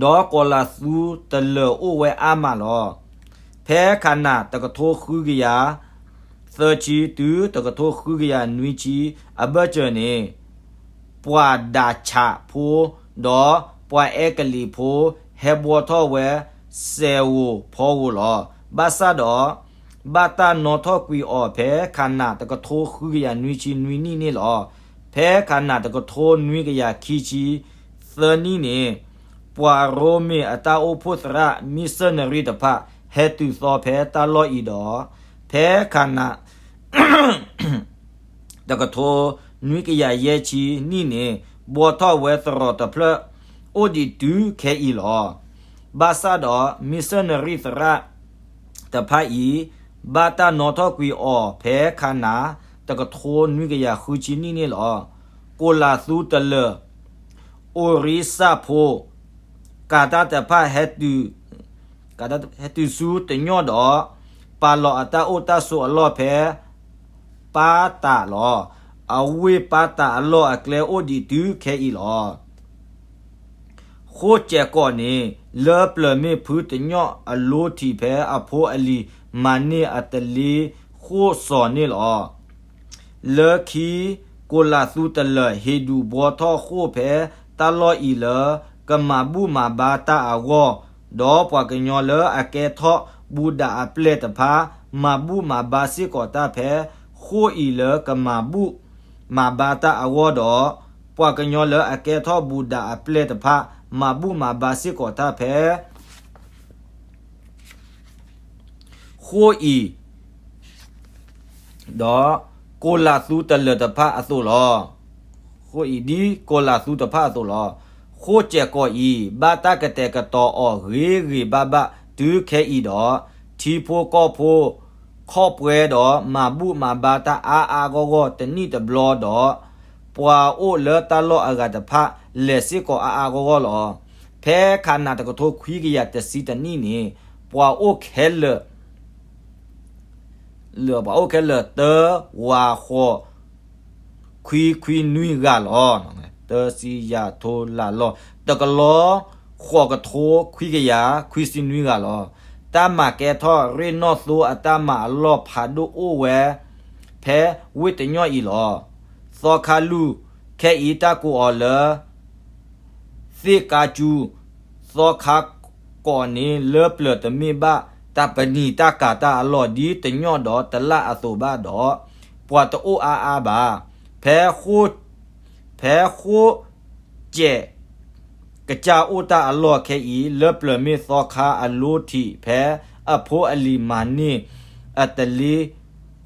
ဒီးကီၤလၤသူတလၢာ်အိၣ်ဝဲအါမးလီၤ. ဖဲခးနး တကထိဃုကယၤ သၢဆံ တုၤတကထိဃုကယၤနွံဆံ အဘၢၣ်စၢၤန့ၣ် ပှၤဒးဆးဖိ ဒီးပှၤအဲကလံးဖိ ဟဲဘှီထီၣ်ဝဲ စဲးဧိၤဖီဧိၤလီၤ. ဘၣ်ဆၣ်ဒီး ဘၣ်တၢ်နီၣ်ထီၣ်ကွံာ်အီၤဖဲခးနး တကထိဃုကယၤနွံဆံနွံနံၣ်န့ၣ်လီၤ. ဖဲခးနးတကထိနွံကယၤခံဆံသၢနံၣ်န့ၣ် ပှၤရိမ့ၤအတၢ်အိၣ်ဖှိၣ်သရၣ် မံၣ်စၢနရံတဖၣ် ဟဲတုၤသီဖဲတၢ်လီၢ်အံၤဒီး ဖဲခးနး တကထိနွံကယၤယဲၢ်ဆံနံၣ်န့ၣ် ဘှီထီၣ်ဝဲသရိာ်တဖျၢၣ် အိၣ်ဒံးတုၤခဲအံၤလီၤ. ဘၣ်ဆၣ်ဒီး မံၣ်စၢနရံသရၣ်တဖၣ်အံၤ ဘၣ်တၢ်နီၣ်ထီၣ်ကွံာ်အီၤဖဲခးနး တကထိနွံကယၤဃုဆံနံၣ်န့ၣ်လီၤ. ကိၤလၤသူတလၢာ် အိၣ်ရံစၢ်ဖိ ကၤတၢ်တဖၣ် ဟဲတုၤဆူတညီၣ်ဒီး ပာ်လီၤအတၢ်အိၣ်တၢ်ဆိးအလီၢ်ဖဲ ပၢ်တးလီၤ. အဝ့ၢ်ပၢ်တးအလီၢ်အကျဲအိၣ်ဒံးတုၤခဲအံၤလီၤ. ဃိၣ်စဲးကီးန့ၣ် လၢပျၢၤမ့ၢ်ဖုတညီၣ်အလိထံးဖဲအဖိအလံၤမၤန့ၢ်အတလ့ဃိၣ်စီၤန့ၣ်လီၤ. လၢခံ ကိၣ်လၣ်သူတလၢာ်ဟ့ၣ်ဒူၣ်ဘှီထီၣ်ဃိၣ်ဖဲတၢ်လီၢ်အံၤလၢ ကမၤဘူၣ်မၤဘါတၢ်အဂီၢ်, ဒီးပှၤကညီလၢအကဲထီၣ်ဘူၣ်ဒၣ်အပျဲၢ်တဖၣ် မၤဘူၣ်မၤဘါစ့ၢ်ကီးတၢ်ဖဲ ဃိၣ်အံၤလၢကမၤဘူၣ်မၤဘါတၢ်အဂီၢ်ဒီး ပှၤကညီလၢအကဲထီၣ်ဘူၣ်ဒၣ်အပျဲၢ်တဖၣ် မၤဘူၣ်မၤဘါစ့ၢ်ကီးတၢ်ဖဲ ဃိၣ်အံၤ ဒီးကိၣ်လၣ်သူတလၢာ်တဖၣ်အသိးလီၤ. ဃိၣ်အံၤဒ်ကိၣ်လၣ်သူတဖၣ်အသိးလီၤ. ဃိၣ်စဲးကီးအံၤ ဘၣ်တၢ်ကတဲာ်ကတီၤအီၤဂ့ၤဂ့ၤဘၣ်ဘၣ်တုၤခဲအံၤဒီး ထံဖိကီၢ်ဖိ ခီၣ်ပှဲၤဒီးမၤဘူၣ်မၤဘါတၢ်အါအါဂီၢ်ဂီၢ်တနံၣ်တဘျီဒီး ပှၤအိၣ်လၢတၢ်လီၢ်အဂၤတဖၣ် လဲၤစ့ၢ်ကီးအါအါဂီၢ်ဂီၢ်လီၤ. ဖဲခးနးတကထိခွံကယၤတဆံတနံၣ်န့ၣ် ပှၤအိၣ်ခဲလၢာ် လၢပှၤအိၣ်ခဲလၢာ်တၢ ဝးဃိး ခွံခွံနွံဂၤလီၤ. တၢစံယၤထိလးလီၢ် တကလီ ဃိးကထိခွံကယၤခွံဆံနွံဂၤလီၤ. တၢ်မၤကဲထီၣ်ရ့ၣ်နီၣ်သိအတၢ်မၤအလီၢ်ဖးဒိၣ်အိၣ်ဝဲ ဖဲဝ့ၢ်တညီၣ်အံၤလီၤ. သီခါလူၢ် ခဲအံၤတၢ်ကိးအီၤလၢ သ့ၣ်ကါစူ သီခါကီးန့ၣ် လၢပျၢၤတမ့ၢ်ဘၣ် တၢ်ပနံာ်တၢ်ကၤတၢ်အလီၢ်ဒ်တညီၣ်ဒီးတလၣ်အသိးဘၣ်ဒီး ပှၤတအိၣ်အါအါဘၣ်. ဖဲဃိ ဖဲဃိ စဲးကစၢ်အိၣ်တၢ်အလီၢ်ခဲအံၤ လၢပျၢၤမ့ၢ်သီခါအလိထံး ဖဲအဖိအလံၤမၤန့ၢ်အတလ့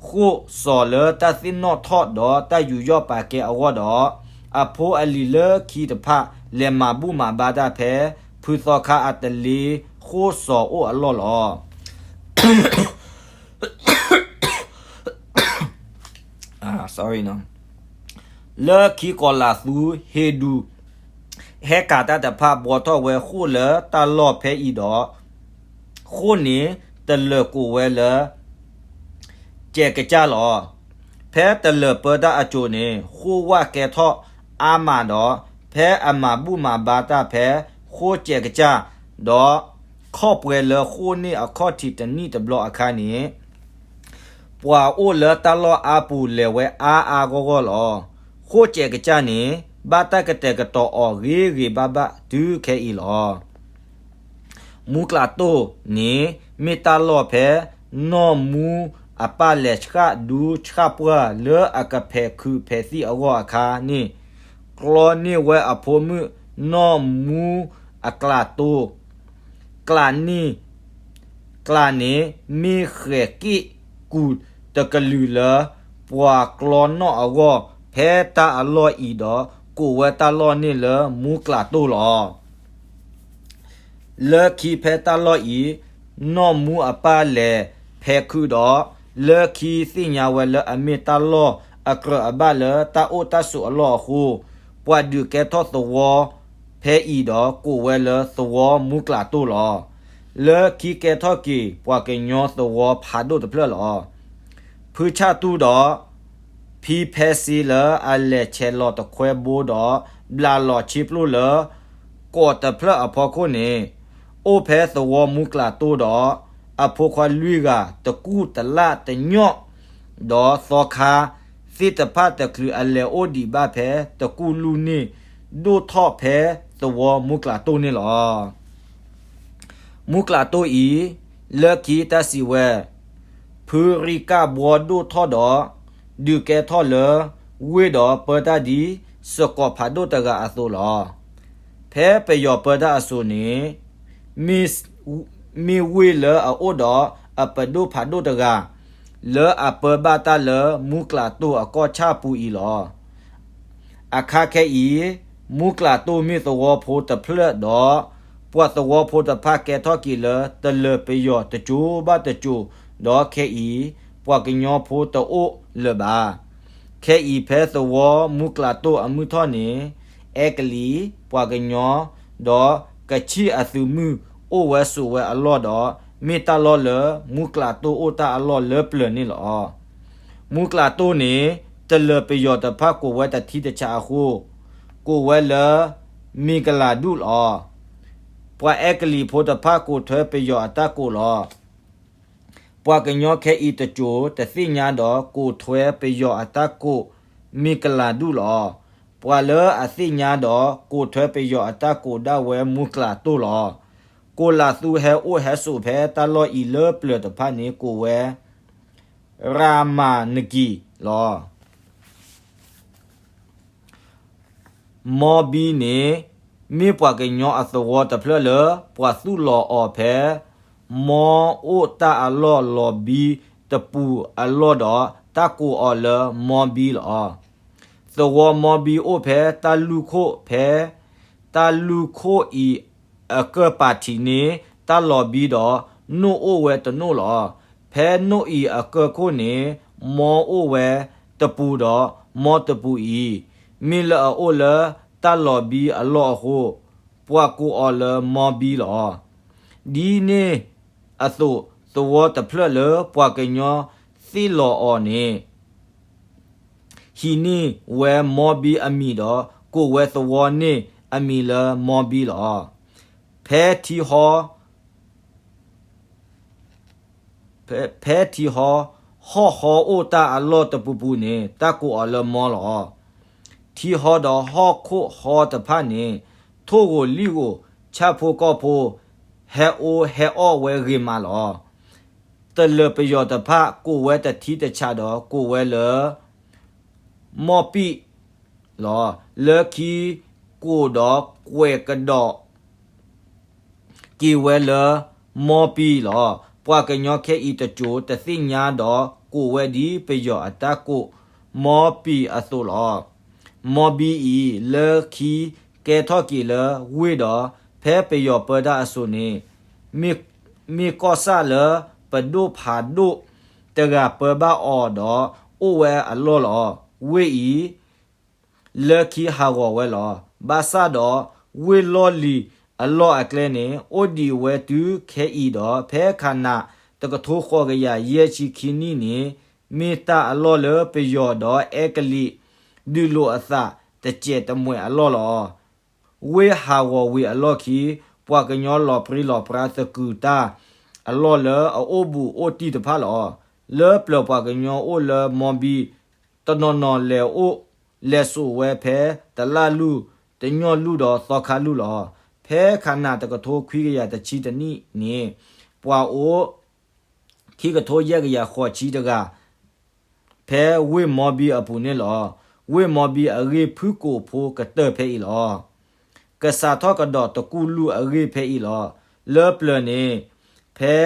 ဃိၣ်စီၤလၢတၢ်သ့ၣ်နီၣ်ထီၣ်ဒီးတၢ်ယူးယီၣ်ပာ်ကဲအဂီၢ်ဒီး အဖိအလံၤလၢခံတဖၣ် လဲၤမၤဘူၣ်မၤဘါတၢ်ဖဲ ဖုသီခါအတလ့ ဃိၣ်စီၤအိၣ်အလီၢ်လီၤ. လၢခံကိၣ်လၣ်သူဟ့ၣ်ဒူၣ် ဟဲကၤတၢ်တဖၣ် ဘှီထီၣ်ဝဲဃိၣ်လၢတၢ်လီၢ်ဖဲအံၤဒီး ဃိၣ်န့ၣ်တလၢာ်ကိးဝဲလၢ စဲးကစၢ်လီၤ. ဖဲတလၢာ်ပၢတၢ်အစိၤန့ၣ် ဃိၣ်ဝၣ်ကဲထီၣ်အါမးဒီး ဖဲအမၤဘူၣ်မၤဘါတၢ်ဖဲ ဃိၣ်စဲးကစၢ် ဒီးခီၣ်ပှဲၤလၢဃိၣ်န့ၣ်အခီၣ်ထံးတနံၣ်တဘျီအခါန့ၣ် ပှၤအိၣ်လၢတၢ်လီၢ်အါပူၤလဲၤဝဲအါအါဂီၢ်ဂီၢ်လီၤ. ဃိၣ်စဲးကစၢ်န့ၣ် ဘၣ်တၢ်ကတဲာ်ကတီၤအီၤဂ့ၤဂ့ၤဘၣ်ဘၣ်တုၤခဲအံၤလီၤ. မူကျးတိၢ်န့ၣ် မ့ၢ်တၢ်လီၢ်ဖဲ နီၢ်မူအပၢ်လဲၤဆှၣ်ဒူဆှၣ်ပှၢ်လၢအကဖဲးခုးဖဲးသံၣ်အဂီၢ်အခါန့ၣ် ကျီန့ၢ်ဝဲအဖိမုၣ် နီၢ်မူအကျးတိၢ် ကျးန့ၣ် ကျးန့ၣ် မ့ၢ်ဃဲၤက့ၣ်ကူၣ်တကလုာ်လၢ ပှၤကျီနီၣ်အဂီၢ် ဖဲတၢ်အလီၢ်အံၤဒီး ကိးဝဲတၢ်လီၢ်န့ၣ်လၢမူကျးတိၢ်လီၤ. လၢခံဖဲတၢ်လီၢ်အံၤ နီၢ်မူအပၢ်လဲၤဖဲးခုးဒီး လၢခံသ့ၣ်ညါဝဲလၢအမ့ၢ်တၢ်လီၢ်အကြၢးအဘၣ်လၢတၢ်အိၣ်တၢ်ဆိးအလီၢ်အဃိ ပှၤဒုးကဲထီၣ်သဝီဖဲအံၤဒီး ကိးဝဲလၢသဝီမူကျးတိၢ်လီၤ. လၢခံကဲထီၣ်က့ၤ ပှၤကညီသဝီဖးဒိၣ်တဖျၢၣ်လီၤ. ဖုဆၣ်တူၢ်ဒီး ဖံဖဲစ့လၢအလဲၤဆဲးလီၤတခွဲဘိဒီး ဘျးလီၤဆ့ပျိၢ်လၢ ကီးတဖျၢၣ်အဖီခိၣ်န့ၣ် အိၣ်ဖဲသဝီမူကျးတိၢ်ဒီး အဖိခွါလွံၢ်ဂၤ တကူၣ်တလၣ်တညီၣ် ဒီးသီခါသ့ၣ်တဖၣ်တချုးအလဲၤအိၣ်ဒံးဘၣ်ဖဲ တကူၣ်လူၢ်န့ၣ် ဒိၣ်ထီၣ်ဖဲသဝီမူကျးတိၢ်န့ၣ်လီၤ. မူကျးတိၢ်အံၤ လၢခံတၢ်စံးဝဲ ဖုရံကၣ်ဘှီဒိၣ်ထီၣ်ဒီး ဒုးကဲထီၣ်လၢ ဝ့ၢ်ဒီးပၢတၢ်ဒ် စကီးဖးဒိၣ်တဂၤအသိးလီၤ. ဖဲပယီၤပၢတၢ်အစိၤန့ၣ် မ့ၢ်ဝ့ၢ်လၢအအိၣ်ဒီးအပဒိၣ်ဖးဒိၣ်တဂၤ လၢအပၢဘၣ်တၢ်လၢမူကျးတိၢ်အကီၢ်ဆၣ်ပူၤအံၤလီၤ. အခါခဲအံၤ မူကျးတိၢ်မ့ၢ်သဝီဖိတဖျၢၣ်ဒီး ပှၤသဝီဖိတဖၣ်ကဲထီၣ်က့ၤလၢတလၢာ်ပယီၤတစိၤဘၣ်တစိၤ ဒီးခဲအံၤ ပှၤကညီဖိတအိၣ်လၢၤဘၣ်. ခဲအံၤဖဲသဝီမူကျးတိၢ်အမုၢ်ထီၣ်န့ၣ် အဲကလံး ပှၤကညီ ဒီးကဆံၣ်အသုးမုၢ်အိၣ်ဝဲဆိးဝဲအလီၢ်ဒီး မ့ၢ်တၢ်လီၢ်လၢမူကျးတိၢ်အိၣ်တၢ်အလီၢ်လၢပျၢၤန့ၣ်လီၤ. မူကျးတိၢ်န့ၣ် တလၢာ်ပယီၤတဖၣ်ကိးဝဲတထံတဆးအဃိ ကိးဝဲလၢ မ့ၢ်ကလၤဒူၣ်လီၤ. ပှၤအဲကလံးဖိတဖၣ်ကိးထွဲပယီၤအတၢ်ကိးလီၤ. ပှၤကညီခဲအံၤတစိၤတသ့ၣ်ညါဒီး ကိးထွဲပယီၤအတၢ်ကိး မ့ၢ်ကလၤဒူၣ်လီၤ. ပှၤလၢအသ့ၣ်ညါဒီး ကိးထွဲပယီၤအတၢ်ကိးဒၣ်ဝဲ မူကျးတိၢ်လီၤ. ကိးလးသူဟဲအိၣ်ဟဲစိာ်ဖဲတၢ်လီၢ်အံၤလၢပျၢၤတဖၣ်န့ၣ် ကိးဝဲ ရၤမၤနကံၣ်လီၤ. မီဘံန့ၣ် မ့ၢ်ပှၤကညီအသဝီတဖျၢၣ်လၢ ပှၤသူၣ်လီၤအီၤဖဲ မီအိၣ်တၢ်အလီၢ်လီၤဘံတပူၤအလီၢ်ဒီး တၢ်ကိးအီၤလၢမီဘံလီၤ. သဝီမီဘံအိၣ်ဖဲတၢ်လူၢ်ခိၣ်ဖဲ တၢ်လူၢ်ခိၣ်အံၤအကၢၢ်ပာ်ထံးန့ၣ် တၢ်လီၤဘံဒီး နိၣ်အိၣ်ဝဲတနိၣ်လီၤ. ဖဲနိၣ်အံၤအကၢၢ်ခိၣ်န့ၣ် မီအိၣ်ဝဲတပူၤဒီး မီတပူၤအံၤ မ့ၢ်လၢအအိၣ်လၢတၢ်လီၤဘံအလီၢ်အဃိ ပှၤကိးအီၤလၢမီဘံလီၤ. ဒ်န့ၣ်အသိး သဝီတဖျၢၣ်လၢပှၤကညီသ့ၣ်လီၤအီၤန့ၣ် ဟံးန့ၢ်ဝဲမီဘံအမံၤဒီး ကိးဝဲသဝီန့ၣ်အမံၤလၢမီဘံလီၤ. ဖဲထံဟီ ဖဲထံဟီ ဟီၣ်ဟီအိၣ်တၢ်အလီၢ်တပူၤပူၤန့ၣ် တၢ်ကိးအီၤလၢမီလီၤ. ထံဟီဒီးဟီၣ်ခိၣ်ဟီတဖၣ်န့ၣ် ထိၣ်ဂိၤလံၣ်ဂိၤ ဆၣ်ဖိကီၢ်ဖိ ဟဲအီၣ်ဟဲအီၣ်ဝဲဂ့ၤမးလီၤ. တလၢၤပယီၤတဖၣ် ကိးဝဲတထံတဆးဒီး ကိးဝဲလၢ မီၣ်ပံၣ်လီၤ. လၢခံကိးဒီးကွဲးကဒီး က့ၤဝဲလၢ မီပံလီၤ. ပှၤကညီခဲအံၤတစိၤတသ့ၣ်ညါဒီး ကိးဝဲဒ်ပယီၤအတၢ်ကိး မီပံအသိးလီၤ. မီဘံအံၤ လၢခံကဲထီၣ်က့ၤလၢဝ့ၢ်ဒီး ဖဲပယီၤပၢတၢ်အစိၤန့ၣ် မ့ၢ်ကီၢ်ဆၣ်လၢပဒိၣ်ဖးဒိၣ်တဂၤပၢဘၣ်အီၤဒီး အိၣ်ဝဲအလီၢ်လီၤ. ဝ့ၢ်အံၤ လၢခံဟးဂီၤဝဲလီၤ. ဘၣ်ဆၣ်ဒီး ဝ့ၢ်လီၢ်လံၤအလီၢ်အကျဲန့ၣ် အိၣ်ဒံးဝဲတုၤခဲအံၤဒီး ဖဲခးနးတကထိဃိးကယၤယဲၢ်ဆံခံနံၣ်န့ၣ် မ့ၢ်တၢ်အလီၢ်လၢပယီၤဒီးအဲကလံး ဒုးလိာ်အသးတစဲးတမှဲာ်အလီၢ်လီၤ. ဝ့ၢ်ဟးဂီၤဝံၤအလီၢ်ခံ ပှၤကညီလီၤပြံလီၤပြါသကုၤတၢ်အလီၢ်လၢအအိၣ်ဘူးအိၣ်တံၢ်တဖၣ်လီၤ. လၢပျၢၤပှၤကညီအိၣ်လၢမီဘံ တနီၤနီၤလဲၤအိၣ်လဲၤစိာ်ဝဲဖဲ တလၣ်လူၢ် တညီၣ်လူၢ်ဒီးသီခါလူၢ်လီၤ. ဖဲခးနးတကထိခွံကယၤတဆံတနံၣ်န့ၣ် ပှၤအိၣ် ခံကထိယဲၢ်ကယၤဃိးဆံတဂၤ ဖဲဝ့ၢ်မီဘံအပူၤန့ၣ်လီၤ. ဝ့ၢ်မီဘံအဂ့ၢ်ဖုၣ်ကိာ်ဖိကတၢၢ်ဖဲအံၤလီၤ. ကစးထီၣ်ကဒီးတကူၣ်လူၢ်အဂ့ၢ်ဖဲအံၤလီၤ. လၢပျၢၤန့ၣ် ဖဲ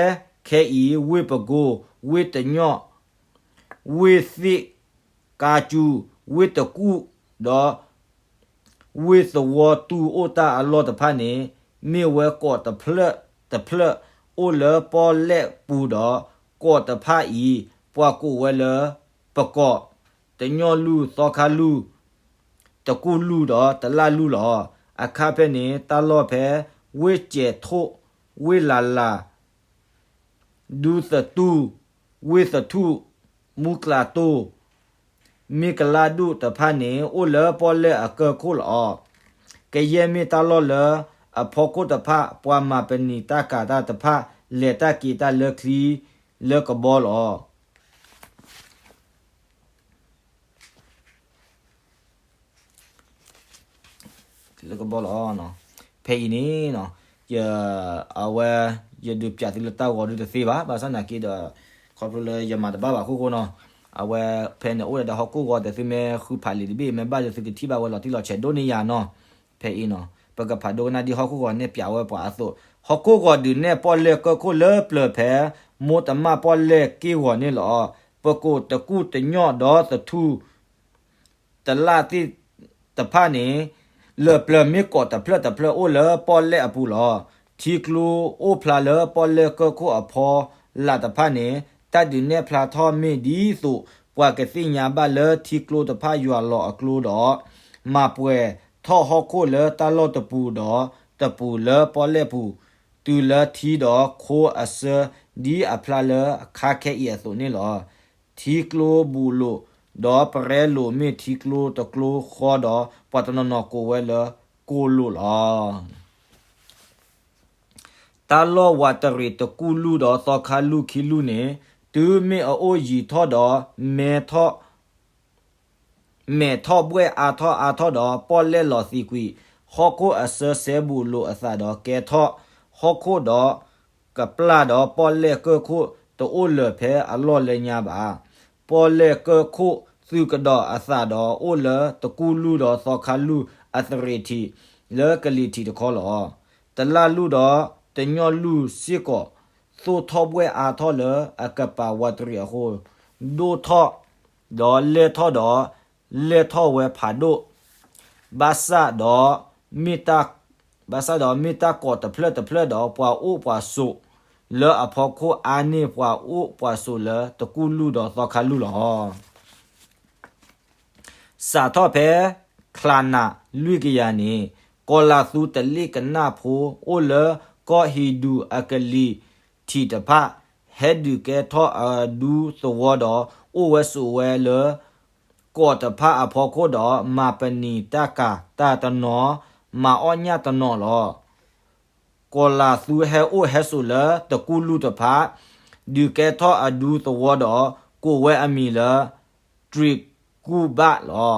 ခဲအံၤ ဝ့ၢ်ပကိ, ဝ့ၢ်တညီၣ်, ဝ့ၢ်သ့ၣ်ကါစူ, ဝ့ၢ်တကူၣ်ဒီး ဝ့ၢ်သဝီတူၢ်အိၣ်တၢ်အလီၢ်တဖၣ်န့ၣ် မ့ၢ်ဝဲကိးတဖျၢၣ်တဖျၢၣ် အိၣ်လၢပီၣ်လဲၣ်ပူၤဒီး ကိးတဖၣ်အံၤ ပှၤကိးဝဲလၢ ပကိး, တညီၣ်လူၢ်, သီခါလူၢ်, တကူၣ်လူၢ်ဒီးတလၣ်လူၢ်လီၤ. အခါဖဲန့ၣ် တၢ်လီၢ်ဖဲ ဝ့ၢ်စဲးထိၣ်, ဝ့ၢ်လၤလၤ ဒူသတူၢ်, ဝ့ၢ်သထူၣ်, မူကျးတိၢ်, မ့ၢ်ကလါဒူၣ်တဖၣ်န့ၣ် အိၣ်လၢပီၣ်လဲၣ်အကၢၢ်ခိၣ်လီၤ. ကယဲၢ်မ့ၢ်တၢ်လီၢ်လၢအဖီခိၣ်တဖၣ် ပှၤမၤပနံာ်တၢ်ကၤတၢ်တဖၣ် လဲၤတၢ်က့ၤတၢ်လၢချံ လၢကဘီလီၤ. လၢကဘီလီၤ. ဖဲအံၤန့ၣ် အဝဲ ယဒုးပၠးသုလၢတၢ်ဂီၤဒုးတသ့ဘၣ်, ဘၣ်ဆၣ်နာ်က့ဒီး ခီဖျိလၢယမၤတဘၣ်ဘၣ်အဃိန့ၣ်, အဝဲ ဖဲန့ၣ်အိၣ်ဒီးဟီၣ်ခိၣ်ဂီၤ ဒီးသုမ့ၢ်ဃုဖးလံာ်တဘ့ၣ် မ့ၢ်ဘၣ်ဒီးသုကထံၣ်ဘၣ်ဝဲလီၤတံၢ်လီၤဆဲးဒိၣ်န့ၢ်ယၤန့ၣ်. ဖဲအံၤန့ၣ် ပကဖးဒိကနၣ်ဒ်ဟီၣ်ခိၣ်ဂီၤနဲၣ်ပၠးဝဲပှၤအသိး, ဟီၣ်ခိၣ်ဂီၤဒုးနဲၣ်ပီၣ်လဲၣ်ကၢၢ်ခိၣ်လၢပျၢၤဖဲ မိၢ်တမၣ်ပီၣ်လဲၣ်က့ၢ်ဂီၤန့ၣ်လီၤ. ပကိးတကူၣ်တညီၣ်ဒီးသထူၣ် တလၣ်သ့ၣ်တဖၣ်န့ၣ် လၢပျၢၤမ့ၢ်ကိးတဖျၢၣ်တဖျၢၣ်အိၣ်လၢပီၣ်လဲၣ်အပူၤလီၤ. ထံကျိအိၣ်ဖျါလၢပီၣ်လဲၣ်ကၢၢ်ခိၣ်အဖီလာ်တဖၣ်န့ၣ် တၢ်ဒုးနဲၣ်ဖျါထီၣ်မ့ၢ်ဒ်သိး ပှၤကသ့ၣ်ညါဘၣ်လၢထံကျိတဖၣ်ယွၤလီၤအကျိဒီး မၤပှဲၤထီၣ်ဟီၣ်ခိၣ်လၢတၢ်လီၢ်တပူၤဒီးတပူၤလၢပီၣ်လဲၣ်ပူၤ တုၤလၢထံဒီးခိအဆၢ ဒ်အဖျါလၢအခါခဲအံၤအသိးန့ၣ်လီၤ. ထံကျိဘူးလိာ် ဒီးပရဲလိာ်မ့ၢ်ထံကျိတကျိဃီဒီး ပှၤတနီၤနီၤကိးဝဲလၢ ကိလိာ်လီၤ. တၢ်လီၢ်ဝးတရံးတကူၣ်လူၢ်ဒီးသီခါလူၢ်ခံလူၢ်န့ၣ် တုၤမ့ၢ်အအိၣ်ယံၤထီၣ်ဒီးမဲထီၣ် မဲာ်ထီၣ်ဘှဲၣ်အါထီၣ်အါထီၣ်ဒီး ပီၣ်လဲၣ်လီၤသံးကွံာ်, ဟီၣ်ခိၣ်အစၢၤစဲဘူးလိာ်အသးဒီး ကဲထီၣ်ဟီၣ်ခိၣ်ဒီး ကပျၢ်ဒီးပီၣ်လဲၣ်ကၢၢ်ခိၣ်တအိၣ်လၢၤဖဲအလီၢ်လၢညါဘၣ်. ပီၣ်လဲၣ်ကၢၢ်ခိၣ်သုးကဒီးအသးဒီး အိၣ်လၢတကူၣ်လူၢ်ဒီးသီခါလူၢ်အသရ့းထံး လၢကလံၤထံးတခီလီၤ. တလၢ်လူၢ်ဒီးတညီလူၢ်စ့ၢ်ကီး သိၣ်ထီၣ်ဘှဲၣ်အါထီၣ်လၢအကပၤဝးတရံးအဃိ, ဒိၣ်ထီၣ်ဒီးလဲၢ်ထီၣ်ဒီး လဲၢ်ထီၣ်ဝဲဖးဒိၣ်, ဘၣ်ဆၣ်ဒီးမ့ၢ်တၢ် ဘၣ်ဆၣ်ဒီးမ့ၢ်တၢ်ကိးတဖျၢၣ်တဖျၢၣ်ဒီး ပှၤအိၣ်ပှၤဆိးလၢအဖီခိၣ်အါန့ၢ်ပှၤအိၣ်ပှၤဆိးလၢတကူၣ်လူၢ်ဒီးသီခါလူၢ်လီၤ. စးထီၣ်ဖဲချါနးလွံၢ်ကယၤန့ၣ် ကီၤလၤသူတလ့ၣ်ကနၣ်ဖိ အိၣ်လၢကီၢ်ဟံၤဒူၤအကလံၤထံးတဖၣ် ဟဲဒုးကဲထီၣ်အဒူသဝီဒီး အိၣ်ဝဲဆိးဝဲလၢ ကီးတဖၣ်အဖီခိၣ်ဒီး မၤပနံာ်တၢ်ကၤတၢ်တနီၤ, မၤအီၣ်ညၣ်တနီၤလီၤ. ကီၤလၤသူဟဲအိၣ်ဟဲဆိးလၢတကူၣ်လူၢ်တဖၣ် ဒုးကဲထီၣ်အဒူသဝီဒီး ကိးဝဲအမံၤလၢ တြံးကူၣ်ဘၣ်လီၤ.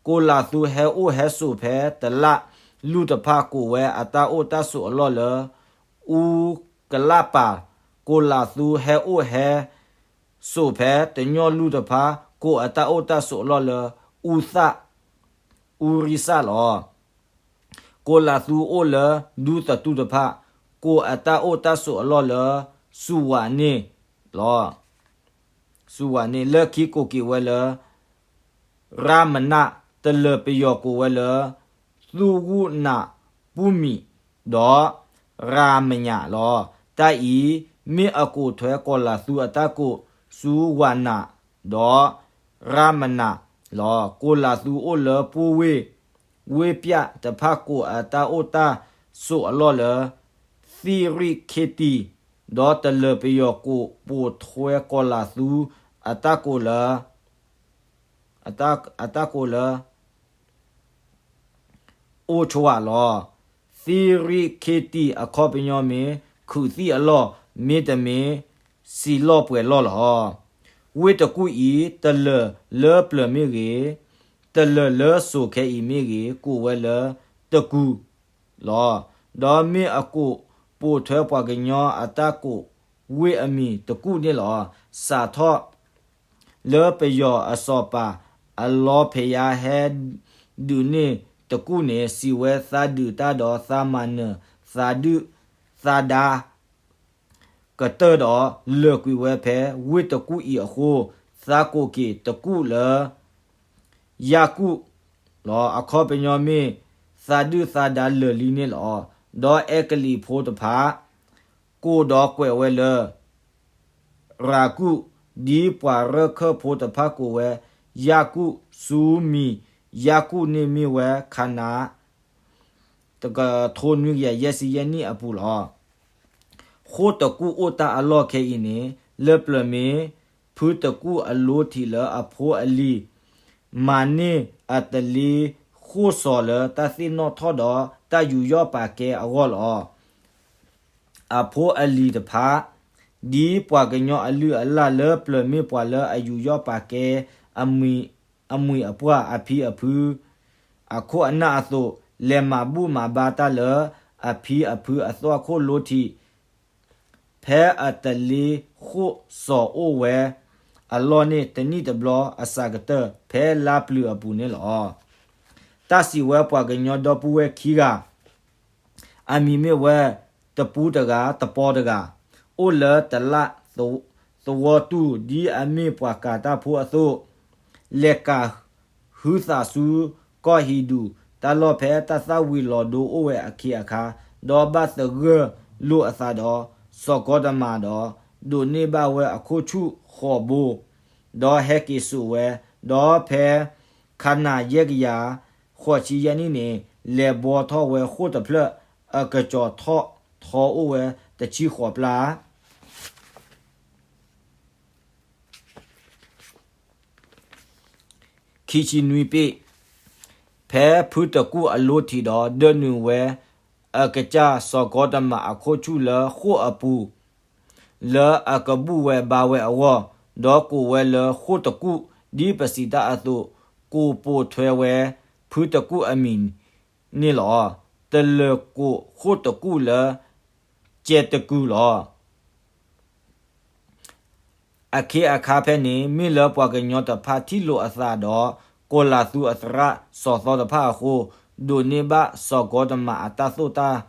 ကီၤလၤသူဟဲအိၣ်ဟဲဆိးဖဲတလၢ်လူၢ်တဖၣ် ကိးဝဲအတၢ်အိၣ်တၢ်ဆိးအလီၢ်လၢ အူကလၣ်ပၤ, ကီၤလၤသူဟဲအိၣ်ဟဲ ဆိးဖဲတညီလူၢ်တဖၣ် ကိးအတၢ်အိၣ်တၢ်ဆိးအလီၢ်လၢ အူသၣ်, အူရံစၢ်လီၤ. ကီၤလၤသူအိၣ်လၢဒူသတူၢ်တဖၣ် ကိးအတၢ်အိၣ်တၢ်ဆိးအလီၢ်လၢ စူၤဝးန့ၣ်လီၤ. စူၤဝးန့ၣ် လၢခံကိးက့ၤဝဲလၢ ရၣ်မနၣ်, တလၢၤပယီၤကိးဝဲလၢ သူၣ်ဂူၣ်နးပူၤမံၤ ဒီး ရၣ်မညးလီၤ. တၢ်အံၤ မ့ၢ်အကိးထွဲကီၤလၤသူအတၢ်ကိး စူၤဝးနး ဒီး ရၣ်မနၣ်လီၤ. ကီၤလၤသူအိၣ်လၢပူၤဝ့ၢ်, ဝ့ၢ်ပျၢ်တဖၣ် ကိးအတၢ်အိၣ်တၢ်ဆိးအလီၢ်လၢ သံရံၣ်ခ့တံၢ်, ဒီးတလၢၤပယီၤကိးပိာ်ထွဲကီၤလၤသူ အတၢ်ကိးလၢ အတၢ်ကိးလၢ အိၣ်ချဝးလီၤ. သံရံၣ်ခ့တံၢ်အခီပညီမ့ၢ် ခုးသံၣ်အလီၢ် မ့တမ့ၢ် စံာ်လီၢ်ပှဲၤလီၢ်လီၤ. ဝ့ၢ်တကူၣ်အံၤ တလၢၤလၢပျၢၤမ့ၢ်ဂ့ၤ, တလၢၤလၢစိၤခဲအံၤမ့ၢ်ဂ့ၤ ကိးဝဲလၢတကူၣ်လီၤ. ဒီးမ့ၢ်အကိးပိာ်ထွဲပှၤကညီအတၢ်ကိးဝ့ၢ်အမံၤတကူၣ်န့ၣ်လီၤ. စးထီၣ် လၢပယီၤအစီၤပၤအလီဖးယါဟဲဒုးန့ၢ်တကူၣ်န့ၣ် စံးဝဲသးဒုးတၢ်ဒီးသးမၤနၢၤသးဒုၣ်သးဒါ ကတၢၢ်ဒီးလၢာ်ကွံာ်ဝဲဖဲဝ့ၢ်တကူၣ်အံၤအဃိ သးကိးက့ၤတကူၣ်လၢ ယၢ်ကူၣ်လီၤ. အခီပညီမ့ၢ် သးဒုၣ်သးဒါလၢာ်လံန့ၣ်လီၤ. ဒီးအဲကလံးဖိတဖၣ် ကိးဒီးကွဲးဝဲလၢ ရၤကူၣ်, ဒ်ပှၤရၢၢ်ခၢၣ်ဖိတဖၣ်ကိးဝဲ ယၢ်ကူၣ်, ဆူမံၤယၢ်ကူၣ်န့ၣ်မ့ၢ်ဝဲခါနၤ တကထိနွံကယၤယဲၢ်ဆံယဲၢ်နံၣ်အပူၤလီၤ. ဃိၣ်တကူၣ်အိၣ်တၢ်အလီၢ်ခဲအံၤန့ၣ် လၢပျၢၤမ့ၢ် ဖုတကူၣ်အလိထံးလၢအဖိအလံၤ မၤန့ၢ်အတလ့ဃိၣ်စီၤလၢတၢ်သ့ၣ်နီၣ်ထီၣ်ဒီးတၢ်ယူးယီၣ်ပာ်ကဲအဂီၢ်လီၤ. အဖိအလံၤတဖၣ် ဒ်ပှၤကညီအလုၢ်အလၢ်လၢပျၢၤမ့ၢ်ပှၤလၢအယူးယီၣ်ပာ်ကဲ အမှံၤအပှၢ်အဖံအဖု အခိၣ်အနၢ်အသိး လဲၤမၤဘူၣ်မၤဘါတၢ်လၢအဖံအဖုအသွၣ်ခိၣ်လိထံး ဖဲအတလ့ဃိၣ်စီၤအိၣ်ဝဲအလီၢ်န့ၣ် တနံၣ်တဘျီအစးကတၢၢ် ဖဲလါပျုၤအပူၤန့ၣ်လီၤ. တၢ်စံးဝဲပှၤကညီဒီပုၢ်ဝဲၢ်ခံဂၤ အမံၤမ့ၢ်ဝဲ တပူတဂၤ တပီတဂၤ အိၣ်လၢတလၢ်သဝီတူၢ် ဒ်အမ့ၢ်ပှၤကၤတၢ်ဖိအသိး လဲၤကၤဟုသးဆူကီၢ်ဟံၤဒူၤ တၢ်လီၢ်ဖဲတၢ်သၣ်ဝံၤလီၤဒိအိၣ်ဝဲအခ့အခါ ဒီးဘၣ်သဂၢၢ်လိာ်အသးဒီး စီၤကီတမၤဒီး ဒိးန့ၢ်ဘၣ်ဝဲအခိၣ်ဆူၣ်ဃိးဘိ ဒီးဟဲက့ၤစိာ်ဝဲ ဒီးဖဲခါနၤယဲၢ်ကယၤ ဃိးဆံယဲၢ်နံၣ်န့ၣ် လဲၤဘှီထီၣ်ဝဲဃိၣ်တဖျၢၣ် အကစီၤထီၣ်ထီအိၣ်ဝဲတဆံဃိးပျၢ် ခံဆံနွံပ့ၣ်, ဖဲဖုတကူၣ်အလိထံးဒီး ဒၢနုာ်ဝဲ အကစၢ်စီၤကီတမၤအခိၣ်ဆူၣ်လၢဃိၣ်အပူၤ လၢအကဘူၣ်ဝဲဘါဝဲအဂီၢ်, ဒီးကိးဝဲလၢဃိၣ်တကူၣ် ဒ်ပစံးတၢ်အသိး, ကိးပိာ်ထွဲဝဲ ဖုတကူၣ်အမံၤန့ၣ်လီၤ. တလၢၤကိးဃိၣ်တကူၣ်လၢ ကဲတကူၣ်လီၤ. အခ့အခါဖဲန့ၣ် မ့ၢ်လၢပှၤကညီတဖၣ်ထံၣ်လိာ်အသးဒီး ကီၤလၤသူအသရၣ်စီၤသီတဖၣ်အဃိ, ဒိးန့ၢ်ဘၣ်စီၤကီတမးအတၢ်သိၣ်တၢ်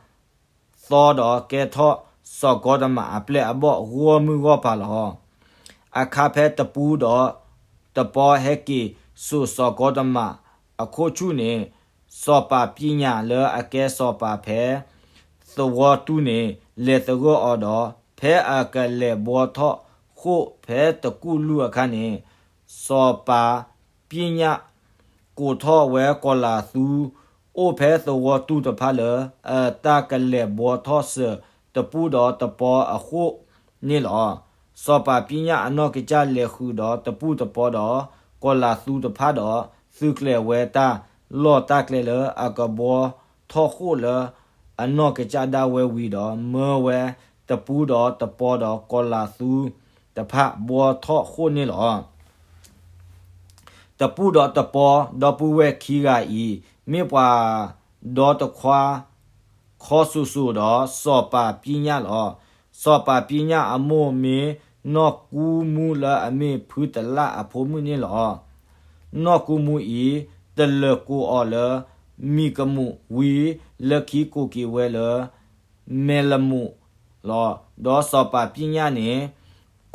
သီဒီးကဲထီၣ်စီၤကီတမးအပျဲၢ်အဘီၣ်ဂီၢ်မုၢ်ဂီၢ်ပၤလီၤ. အခါဖဲတပူဒီးတပီဟဲက့ၤ စိာ်စီၤကီတမးအခိၣ်ဆူၣ်န့ၣ်, စီၤပၤပညၣ်လၢအကဲစီၤပၤဖဲသဝီတူၢ်န့ၣ် လဲၤသဂၢၢ်အီၤဒီး ဖဲအကလဲၤဘှီထီၣ်ဃိၣ်ဖဲတကူၣ်လွံၢ်အခါန့ၣ်, စီၤပၤပညၣ်ကိးထီၣ်ဝဲကီၤလၤသူ အိၣ်ဖဲသဝီတူၢ်တဖၣ်လၢ အတၢ်ကလဲၤဘှီထီၣ်စၢၤတပူဒီးတပီအဃိၣ်န့ၣ်လီၤ. စီၤပၤပညၣ်အနီၢ်ကစၢ်လဲၤဃုာ်ဒီးတပူတပီဒီး ကီၤလၤသူတဖၣ်ဒီး သုးကျဲၤဝဲတၢ်လီၢ်တၢ်ကျဲလၢအကဘှီထီၣ်ဃိၣ်လၢအနီၢ်ကစၢ်ဒၣ်ဝဲဝံၤဒီး မၢဝဲတပူဒီးတပီဒီးကီၤလၤသူတဖၣ်ဘှီထီၣ်ဃိၣ်န့ၣ်လီၤ. တပူဒီးတပီ ဒီပုၢ်ဝဲၢ်ခံဂၤအံၤ မ့ၢ်ပှၤဒီတခွါ ခီစိၤစိၤဒီးစီၤပၤပညၣ်လီၤ. စီၤပၤပညၣ်အမိၢ်မ့ၢ်နီၢ်ကူမူလၢအမ့ၢ်ဖုတလၣ်အဖိမုၣ်န့ၣ်လီၤ. နီၢ်ကူမူအံၤ တလၢၤကိးအီၤလၢ မံၤကမူးဝံၤ လၢခံကိးက့ၤဝဲလၢ မဲလမူးလီၤ. ဒီးစီၤပၤပညၣ်န့ၣ်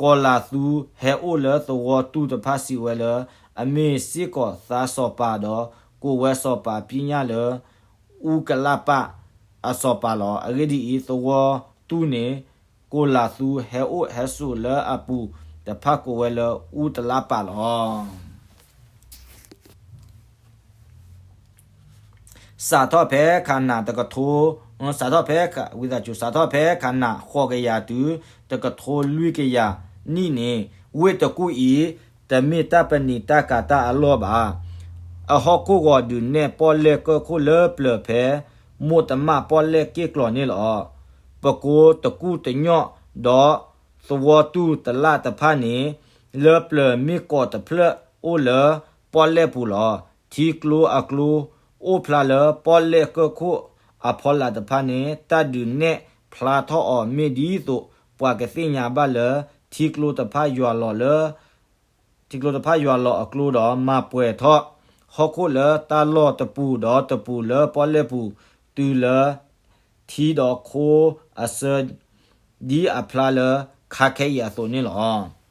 ကီၤလၤသူဟဲအိၣ်လၢသဝီတူၢ်တဖၣ်စံးဝဲလၢ အမ့ၢ်စ့ၢ်ကီးသးစီၤပၤဒီး ကိးဝဲစီၤပၤပညၣ်လၢ အူကလးပၢ်အစီၤပၤလီၤ. အဂ့ၢ်ဒ်အံၤ, သဝီတူၢ်န့ၣ် ကီၤလၤသူဟဲအိၣ်ဟဲစိာ်လၢအပူၤတဖၣ်ကိးဝဲလၢအူတလးပၢ်လီၤ. စးထီၣ်ဖဲခးနးတကထိ, စးထီၣ်ဖဲ, ဝံသးစူၤ, စးထီၣ်ဖဲခးနးဃိးကယၤတုၤ တကထိလွံၢ်ကယၤနံၣ်န့ၣ်, ဝ့ၢ်တကူၣ်အံၤ တမ့ၢ်တၢ်ပနံာ်တၢ်ကၤတၢ်အလီၢ်ဘၣ်. အဟီၣ်ခိၣ်ဂီၤဒုးနဲၣ်ပီၣ်လဲၣ်ကၢၢ်ခိၣ်လၢပျၢၤဖဲ မိၢ်တမၣ်ပီၣ်လဲၣ်က့ၢ်ကျီၤန့ၣ်လီၤ. ပကိတကူၣ်တညီၣ်ဒီး သဝီတူၢ်တလၣ်တဖၣ်န့ၣ် လၢပျၢၤမ့ၢ်ကိးတဖျၢၣ်အိၣ်လၢပီၣ်လဲၣ်ပူၤလီၤ. ထံကျိအကျိအိၣ်ဖျါလၢပီၣ်လဲၣ်ကၢၢ်ခိၣ်အဖီလာ်တဖၣ်န့ၣ် တၢ်ဒုးနဲၣ်ဖျါထီၣ်အီၤမ့ၢ်ဒ်သိး ပှၤကသ့ၣ်ညါဘၣ်လၢ ထံကျိတဖၣ်ယွၤလီၤလၢ ထံကျိတဖၣ်ယွၤလီၤအကျိဒီး မၤပှဲၤထီၣ်ဟီၣ်ခိၣ်လၢတၢ်လီၢ်တပူၤဒီးတပူၤလၢပီၣ်လဲၣ်ပူၤ တုၤလၢ ထံဒီးခိအဆၢ ဒ်အဖျါလၢခါခဲအံၤအသိးန့ၣ်လီၤ.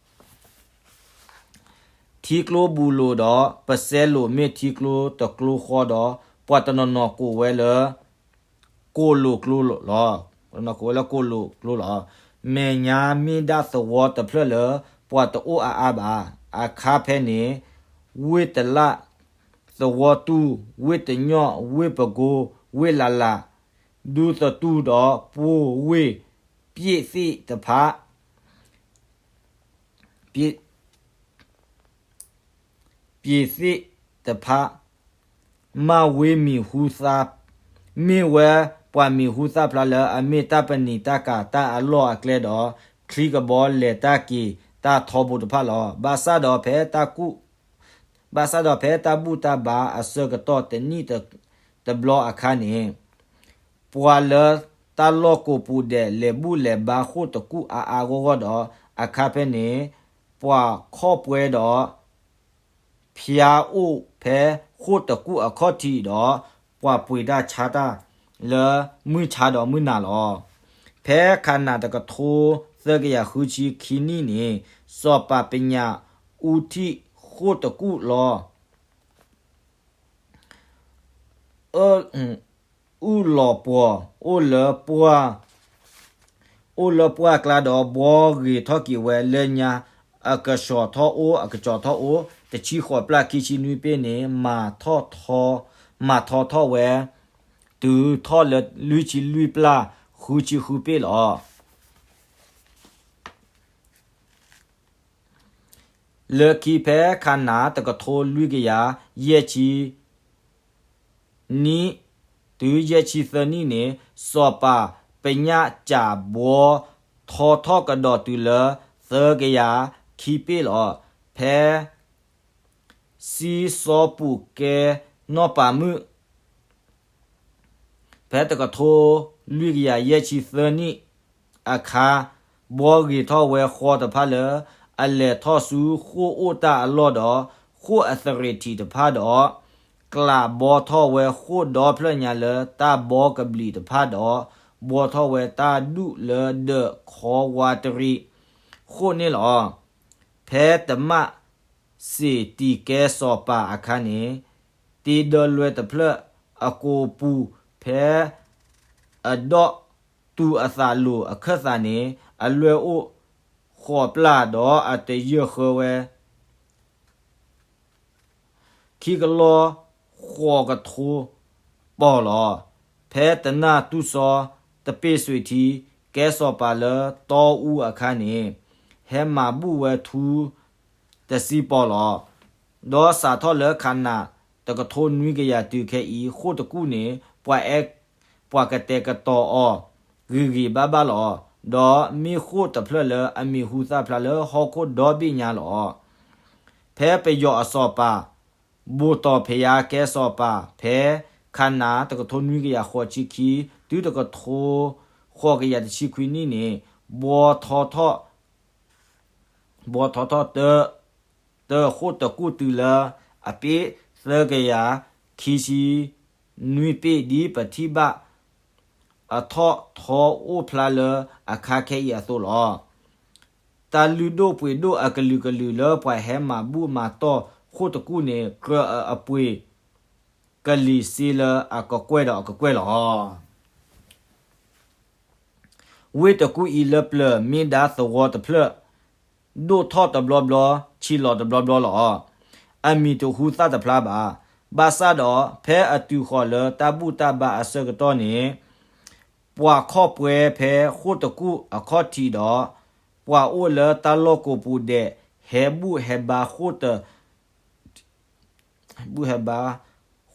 ထံကျိဘူလိာ်ဒီး ပစဲလိာ်မ့ၢ်ထံကျိတကျိဃီဒီး ပှၤတနီၤနီၤကိးဝဲလၢ ကိၣ်လိာ်ကျိလီၤ. ကိးဝဲလၢကိၣ်လိာ်ကျိလီၤ. မဲာ်ညါမ့ၢ်ဒၣ်သဝီတဖျၢၣ်လၢ ပှၤတအိၣ်အါအါဘၣ်. အခါဖဲန့ၣ် ဝ့ၢ်တလၣ်, သဝီတူၢ်, ဝ့ၢ်တညီၣ်, ဝ့ၢ်ပကိ, ဝ့ၢ်လးလး, ဒူသတူၢ်ဒီးပှိၢ်ဝ့ၢ် ပျ့ၣ်သ့ၣ်တဖၣ် ပျ့ၢ်သ့ၣ်တဖၣ် မၢ်ဝ့မံၤဟူသၣ်, မ့ၢ်ဝဲပှၤမံၤဟူသၣ်ဖျါလၢအမ့ၢ်တၢ်ပနံာ်တၢ်ကၤတၢ်အလီၢ်အကျဲဒီး ချံကဘီလဲၤတၢ်က့ၤတၢ်ထီဘိတဖၣ်လီၤ. ဘၣ်ဆၣ်ဒီးဖဲတၢ်ကူၣ် ဘၣ်ဆၣ်ဒီးဖဲတၢ်ဘူၣ်တၢ်ဘါအဆၢကတီၢ်တနံၣ်တဘျီအခါန့ၣ် ပှၤလၢတၢ်လီၢ်ကိးပူၤဒဲး လဲၤဘူၣ်လဲၤဘါဃိၣ်တကူၣ်အါအါဂီၢ်ဂီၢ်ဒီး အခါဖဲန့ၣ် ပှၤခီၣ်ပှဲၤဒီး ဖၠါအိၣ်ဖဲဃိၣ်တကူၣ်အခီၣ်ထံးဒီး ပှၤပှ့ၤတၢ်ဆါတၢ်လၢမုၢ်ဆါဒီးမုၢ်နၤလီၤ. ဖဲခးနးတကထိသၢကယၤဃုဆံခံနံၣ်န့ၣ် စီၤပၤပညၣ်အူထံၣ်ဃိၣ်တကူၣ်လီၤ. အၢၣ်အူၣ်လီၤပှီၢ် အိၣ်လၢပှၢ်, အိၣ်လၢပှၢ်ကျါဒီး ဘှီဂ့ၤထီၣ်က့ၤဝဲလၢညါ အကဆှီထီၣ်အိၣ် အကစီၤထီၣ်အိၣ် တဆံဃိးပျၢ်ခံဆံနွံပ့ၢ်န့ၣ် မၤထီၣ်ထီၣ်, မၤထီၣ်ထီၣ်ဝဲ တုၤထီၣ်လၢလွံၢ်ဆံလွံၢ်ပျၢ်ဃုဆံဃုပ့ၢ်လီၤ. လၢခံဖဲခးနးတကထိလွံၢ်ကယၤယဲၢ်ဆံ နံၣ် တုၤယဲၢ်ဆံသၢနံၣ်န့ၣ် စီၤပၤပညၣ်စးဘှီထီထီၣ်ကဒီးတုၤလၢသၢကယၤခံပ့ၢ်လီၤ. ဖဲ စံစီပူၤကဲနီၢ်ပၤမုၣ် ဖဲတကထိလွံၢ်ကယၤယဲၢ်ဆံသၢနံၣ်အခါ, ဘှီဂ့ၤထီၣ်ဝဲဃီတဖၣ်လၢ အလဲၤထီၣ်ဆူဃိၣ်အိၣ်တၢ်အလီၢ်ဒီး ဃိၣ်အသရ့ၤထံးတဖၣ်ဒီး ကျးဘှီထီၣ်ဝဲဃိၣ်ဒီဖျၢၣ်ညါလၢတၢ်ဘှီကဘျံးတဖၣ်ဒီး ဘှီထီၣ်ဝဲတၢ်ဒူၣ်လၢဒၢးခီဝါတရံးဃိၣ်န့ၣ်လီၤ. ဖဲတမၣ်စ့ၢ်တံၢ်ကဲစီၤပၤအခါန့ၣ် တ့ဒၢလွဲတဖျၢၣ်အကိာ်ပူၤ ဖဲအဒီးတူၢ်အသးလိၤအခၢၣ်သးန့ၣ် အလွဲၢ်အိၣ်ဃိးပျၢ်ဒီးအတယၢၢ်ဃၢဝဲ ခံကလီၢ်ဃိးကထိပီၢ်လီၤ. ဖဲတနၢ်တူၢ်စီတပ့ၢ်စွ့ၤထံ ကဲစီၤပၤလၢတီအူအခါန့ၣ် ဟဲမၤဘူၣ်ဝဲထူတဆံပီၢ်လီၤ. ဒီးစးထီၣ်လၢခးနးတကထိနွံကယၤတုၤခဲအံၤ ဃိၣ်တကူၣ်န့ၣ် ပှၤအဲ ပှၤကတဲာ်ကတီၤအီၤဂ့ၤဂ့ၤဘၣ်ဘၣ်လီၤ. ဒီးမ့ၢ်ဃိၣ်တဖျၢၣ်လၢအမံၤဟူသၣ်ဖျါလၢဟီၣ်ခိၣ်ဒီဘ့ၣ်ညါလီၤ. ဖဲပယီၤအစီၤပၤ ဘိၣ်တီၢ်ဖယါကဲစီၤပၤ ဖဲခးနးတကထိနွံကယၤဃိးဆံခံ တုၤတကထိဃိးကယၤတဆံခွံနံၣ်န့ၣ် ဘှီထီထီၣ် ဘှီထီထီၣ်တၢ တၢဃိၣ်တကူၣ်တုၤလၢအပ့ၢ်သၢကယၤခံဆံနွံပ့ၢ် ဒ်ပထံၣ်ဘၣ်အထီၣ်ထီအိၣ်ဖျါလၢအခါခဲအံၤအသိးလီၤ. တၢ်လုၢ်ဒိၣ်ပှ့ၤဒိၣ်အကလုာ်ကလုာ်လၢပှၤဟဲမၤဘူၣ်မၤတီၢ်ဃိၣ်တကူၣ်န့ၣ် ကြၢးအပှ့ၤကလံၤစ့လၢအကကွဲၢ်ဒီးအကကွဲၢ်လီၤ. ဝ့ၢ်တကူၣ်အံၤလၢပျၢၤ မ့ၢ်ဒၣ်သဝီတဖျၢၣ် ဒိၣ်ထီၣ်တဘျီဘျီ ဆံးလီၤတဘျီဘျီလီၤ. အမံၤတဟူသၣ်တဖျါဘၣ်. ဘၣ်ဆၣ်ဒီး ဖဲအတုၤဃီၤလၢတၢ်ဘူၣ်တၢ်ဘါအဆၢကတီၢ်န့ၣ် ပှၤခီၣ်ပှဲၤဖဲဃိၣ်တကူၣ်အခီၣ်ထံးဒီး ပှၤအိၣ်လၢတၢ်လီၢ်ကိးပူၤဒဲး ဟဲဘူၣ်ဟဲဘါဃိၣ်တ ဘူၣ်ဟဲဘါ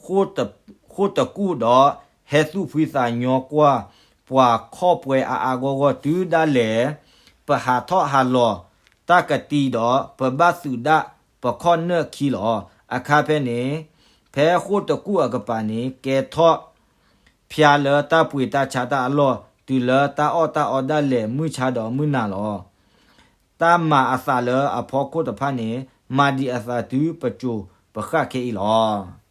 ဃိၣ်တကူၣ်ဒီး ဟဲသူၣ်ဖှံသးညီကွၢ် ပှၤခီၣ်ပှဲၤအါအါဂီၢ်ဂီၢ်တုၤဒၣ်လဲာ် ပဟးထီၣ်ဟးလီၤတၢ်ကတံၤဒီး ပဘၣ်သုးဒၣ်ပခီၣ်နၢၣ်ခံလီၤ. အခါဖဲန့ၣ် ဖဲဃိၣ်တကူၣ်အကပၤန့ၣ် ကဲထီၣ်ဖျါလၢတၢ်ပှ့ၤတၢ်ဆါတၢ်အလီၢ် တုၤလၢတၢ်အီၣ်တၢ်အီဒၣ်လဲာ်မုၢ်ဆါဒီးမုၢ်နၤလီၤ. တၢ်မၤအသးလၢအဖီခိၣ်တဖၣ်န့ၣ် မၤဒံးအသးတုၤပစိၤပဃၣ်ခဲအံၤလီၤ.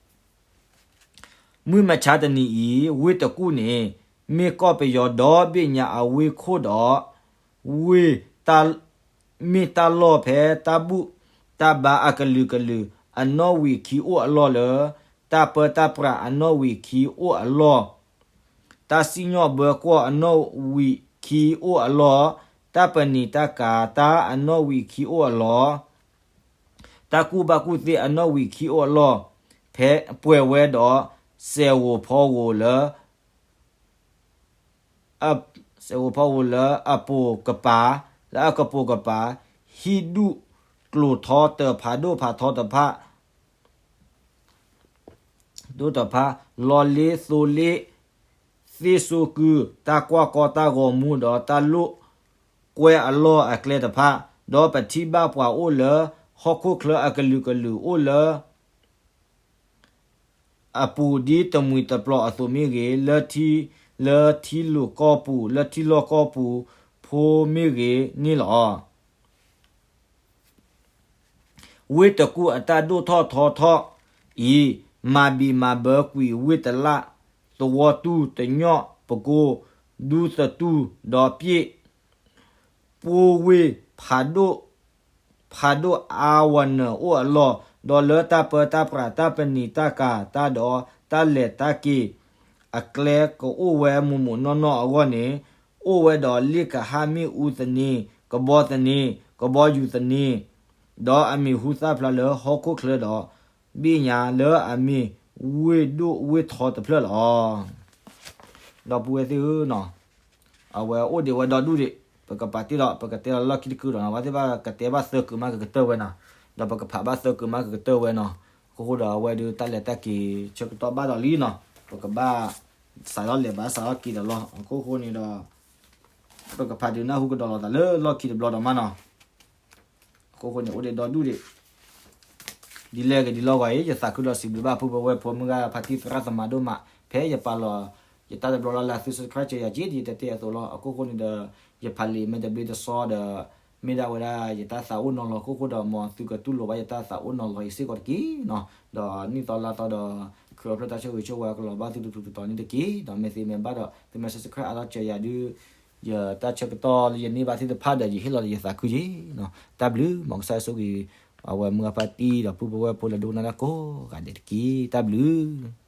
မုၢ်မဆါတနံၤအံၤ ဝ့ၢ်တကူၣ်န့ၣ် မ့ၢ်ကီၢ်ပယီၤဒီဘ့ၣ်ညါအဝ့ၢ်ခိၣ်ဒီး ဝ့ၢ် မ့ၢ်တၢ်လီၢ်ဖဲတၢ်ဘူၣ်တၢ်ဘါအကလုာ်ကလုာ် အနီၣ်ဝံာ်ခံအိၣ်အလီၢ်လၢ တၢ်ပၢတၢ်ပြးအနီၣ်ဝံာ်ခံအိၣ်အလီၢ် တၢ်စံၣ်ညီၣ်ဘၢကွီၢ်အနီၣ်ဝံာ်ခံအိၣ်အလီၢ်, တၢ်ပနံာ်တၢ်ကၤတၢ်အနီၣ်ဝံာ်ခံအိၣ်အလီၢ်, တၢ်ကူၣ်ဘၣ်ကူၣ်သ့အနီၣ်ဝံာ်ခံအိၣ်အလီၢ်, ဖဲပှဲၤဝဲဒီး စဲးဧိၤဖီဧိၤလၢ စဲးဧိၤဖီဧိၤလၢအပိာ်ကပၤ, လၢအကပိာ်ကပၤ, ဟံၣ်ဒူၣ်ကျိၤထီတၢၤဖးဒိၣ်ဖးထီတဖၣ် ဒိၣ်တဖၣ်, လီလ့သိလ့, သ့ၣ်စိကုၢ်, တၢ်ကွၢ်ကီတၢ်ဂီၤမူဒီးတၢ်လိာ်ကွဲအလီၢ်အကျဲတဖၣ်, ဒီးပထံၣ်ဘၣ်ပှၤအိၣ်လၢဟီၣ်ခိၣ်ချၢအကလုာ်ကလုာ်အိၣ်လၢ အပူၤဒ်တမှံၤတပျီၤအသိးမ့ၢ်ဂ့ၤ, လၢထံ, လၢထံလီၢ်ကီၢ်ပူၤ, လၢထံလီၢ်ကီၢ်ပူၤဖိမ့ၢ်ဂ့ၤန့ၣ်လီၤ. ဝ့ၢ်တကူၣ်အတၢ်ဒိၣ်ထီၣ်ထီထီၣ်အံၤ, မၤဘံးမၤဘၢကွံာ်ဝ့ၢ်တလၣ်, သဝီတူၢ်, တညီၣ်, ပကိ, ဒူသတူၢ်, ဒီးပျ့ၣ်, ပိၢ်ဝ့ၢ်ဖးဒိၣ်, ဖးဒိၣ်အါဝးနၢၤအိၣ်အလီၢ်, ဒီးလၢတၢ်ပၢတၢ်ပြးတၢ်ပနံာ်တၢ်ကၤတၢ်ဒီးတၢ်လဲၤတၢ်က့ၤ အကျဲကအိၣ်ဝဲမုၢ်မုၢ်နီၢ်နီၢ်အဂီၢ်န့ၣ်, အိၣ်ဝဲဒီးလ့ၣ်ကဟၣ်မ့ၣ်အူသန့, ကဘီသန့, ကဘီယူၤသန့, ဒီးအမံၤဟူသၣ်ဖျါလၢဟီၣ်ခိၣ်ချၢဒီး ဘ့ၣ်ညါလၢအမ့ၢ်ဝ့ၢ်ဒိၣ်ဝ့ၢ်ထီတဖျၢၣ်လီၤ. ဒီပုၢ်ဝဲၢ်သ့ၣ်ဧၢ, အဝဲအိၣ်ဒံးဝဲဒီဒူၣ်ဒံး, ပကပာ်တ့ၢ်လီၤ, ပကတဲလီၤလီၢ်ခံတကုာ်ဒီးနီၤ, ပှၤသ့ၣ်ဘၣ်ကတဲဘၣ်သၢကုာ်မးကကတၢၢ်ဝဲနီၤ, ဒီးပကဖးဘၣ်သၢကုာ်မးကကတၢၢ်ဝဲနီၤ, အဃိဒီးအဝဲဒုးတၢ်လဲၤတၢ်က့ၤဆၢကတီၢ်ဘၣ်ဒီးလံနီၤ, ပကဘၣ်စးထီၣ်လဲၤဘၣ်စးထီၣ်က့ၤဒီးလီၤ, အဃိဃိန့ၣ်ဒီး ပကဖးဒုးနၢ်ဟူကဒီးလိာ်သးလၢလီၢ်ခံတဘျီဒီးမးနီၤ, အဃိဃိန့ၣ်အိၣ်ဒံးဒီဒူၣ်ဒံး ဒ်လဲၣ်ဂ့ၤဒ်လဲၣ်ဂ့ၤအံၤ ယသးခုဒီးစံးဘျုးဘၣ်ဖုဖဝဲဖိမုၢ်ဂၤဖါတံၢ်သရၣ်သမါဒိၣ်မး ဖဲယပာ်လီၤ ယတၢ်တဘျီလၢ်လၢ်သု subscribe စၢၤယၤက့ ဒ်ယတဲတ့ၢ်အသိးလီၤ. အခိၣ်ဃိန့ၣ်ဒီး ယဖးလံာ်မ့ၢ်တဘျ့တဆှီဒီး မ့ၢ်ဒၣ်ဝဲဒၣ်ယတၢ်သးအိၣ်နီၤလီၤအခိၣ်ဃိဒီး မ်သုကတူၢ်လိာ်ဘၣ်ယတၢ်သးအိၣ်နီၤလီၤအံၤစ့ၢ်ကီးတက့ၢ်နီၤ. ဒီးနံၣ်သီလါသီဒီး ခရံာ်အိၣ်ဖျဲၣ်တၢ်ဆိၣ်ဂ့ၤဆိၣ်ဝါကလီၤဘၣ်သုတပူၤတတီၤန့ၣ်တက့ၢ်. ဒီးမ့ၢ်သ့မ့ၢ်ဘၣ်ဒီး သုမ့ၢ် subscribe အါထီၣ်စၢၤယၤဒုး ယတၢ်ဆၢကတီၢ်လၢယန့ၢ်ဘၣ်သ့ၣ်တဖၣ်ဒီး ယဟ့ၣ်လီၤဒီးယသးခုက့ၤနီၤ. တၢ်ဘျုး မ်ကစၢ်ယ့ၣ်ၡူးခရံာ် အဝဲမုၢ်ဂၤဖါတံၢ်ဒီးဖုဖဝဲဖိလၢဒိကနၣ်တၢ်ကိးဂၤဒဲးတက့ၢ်. တၢ်ဘျုး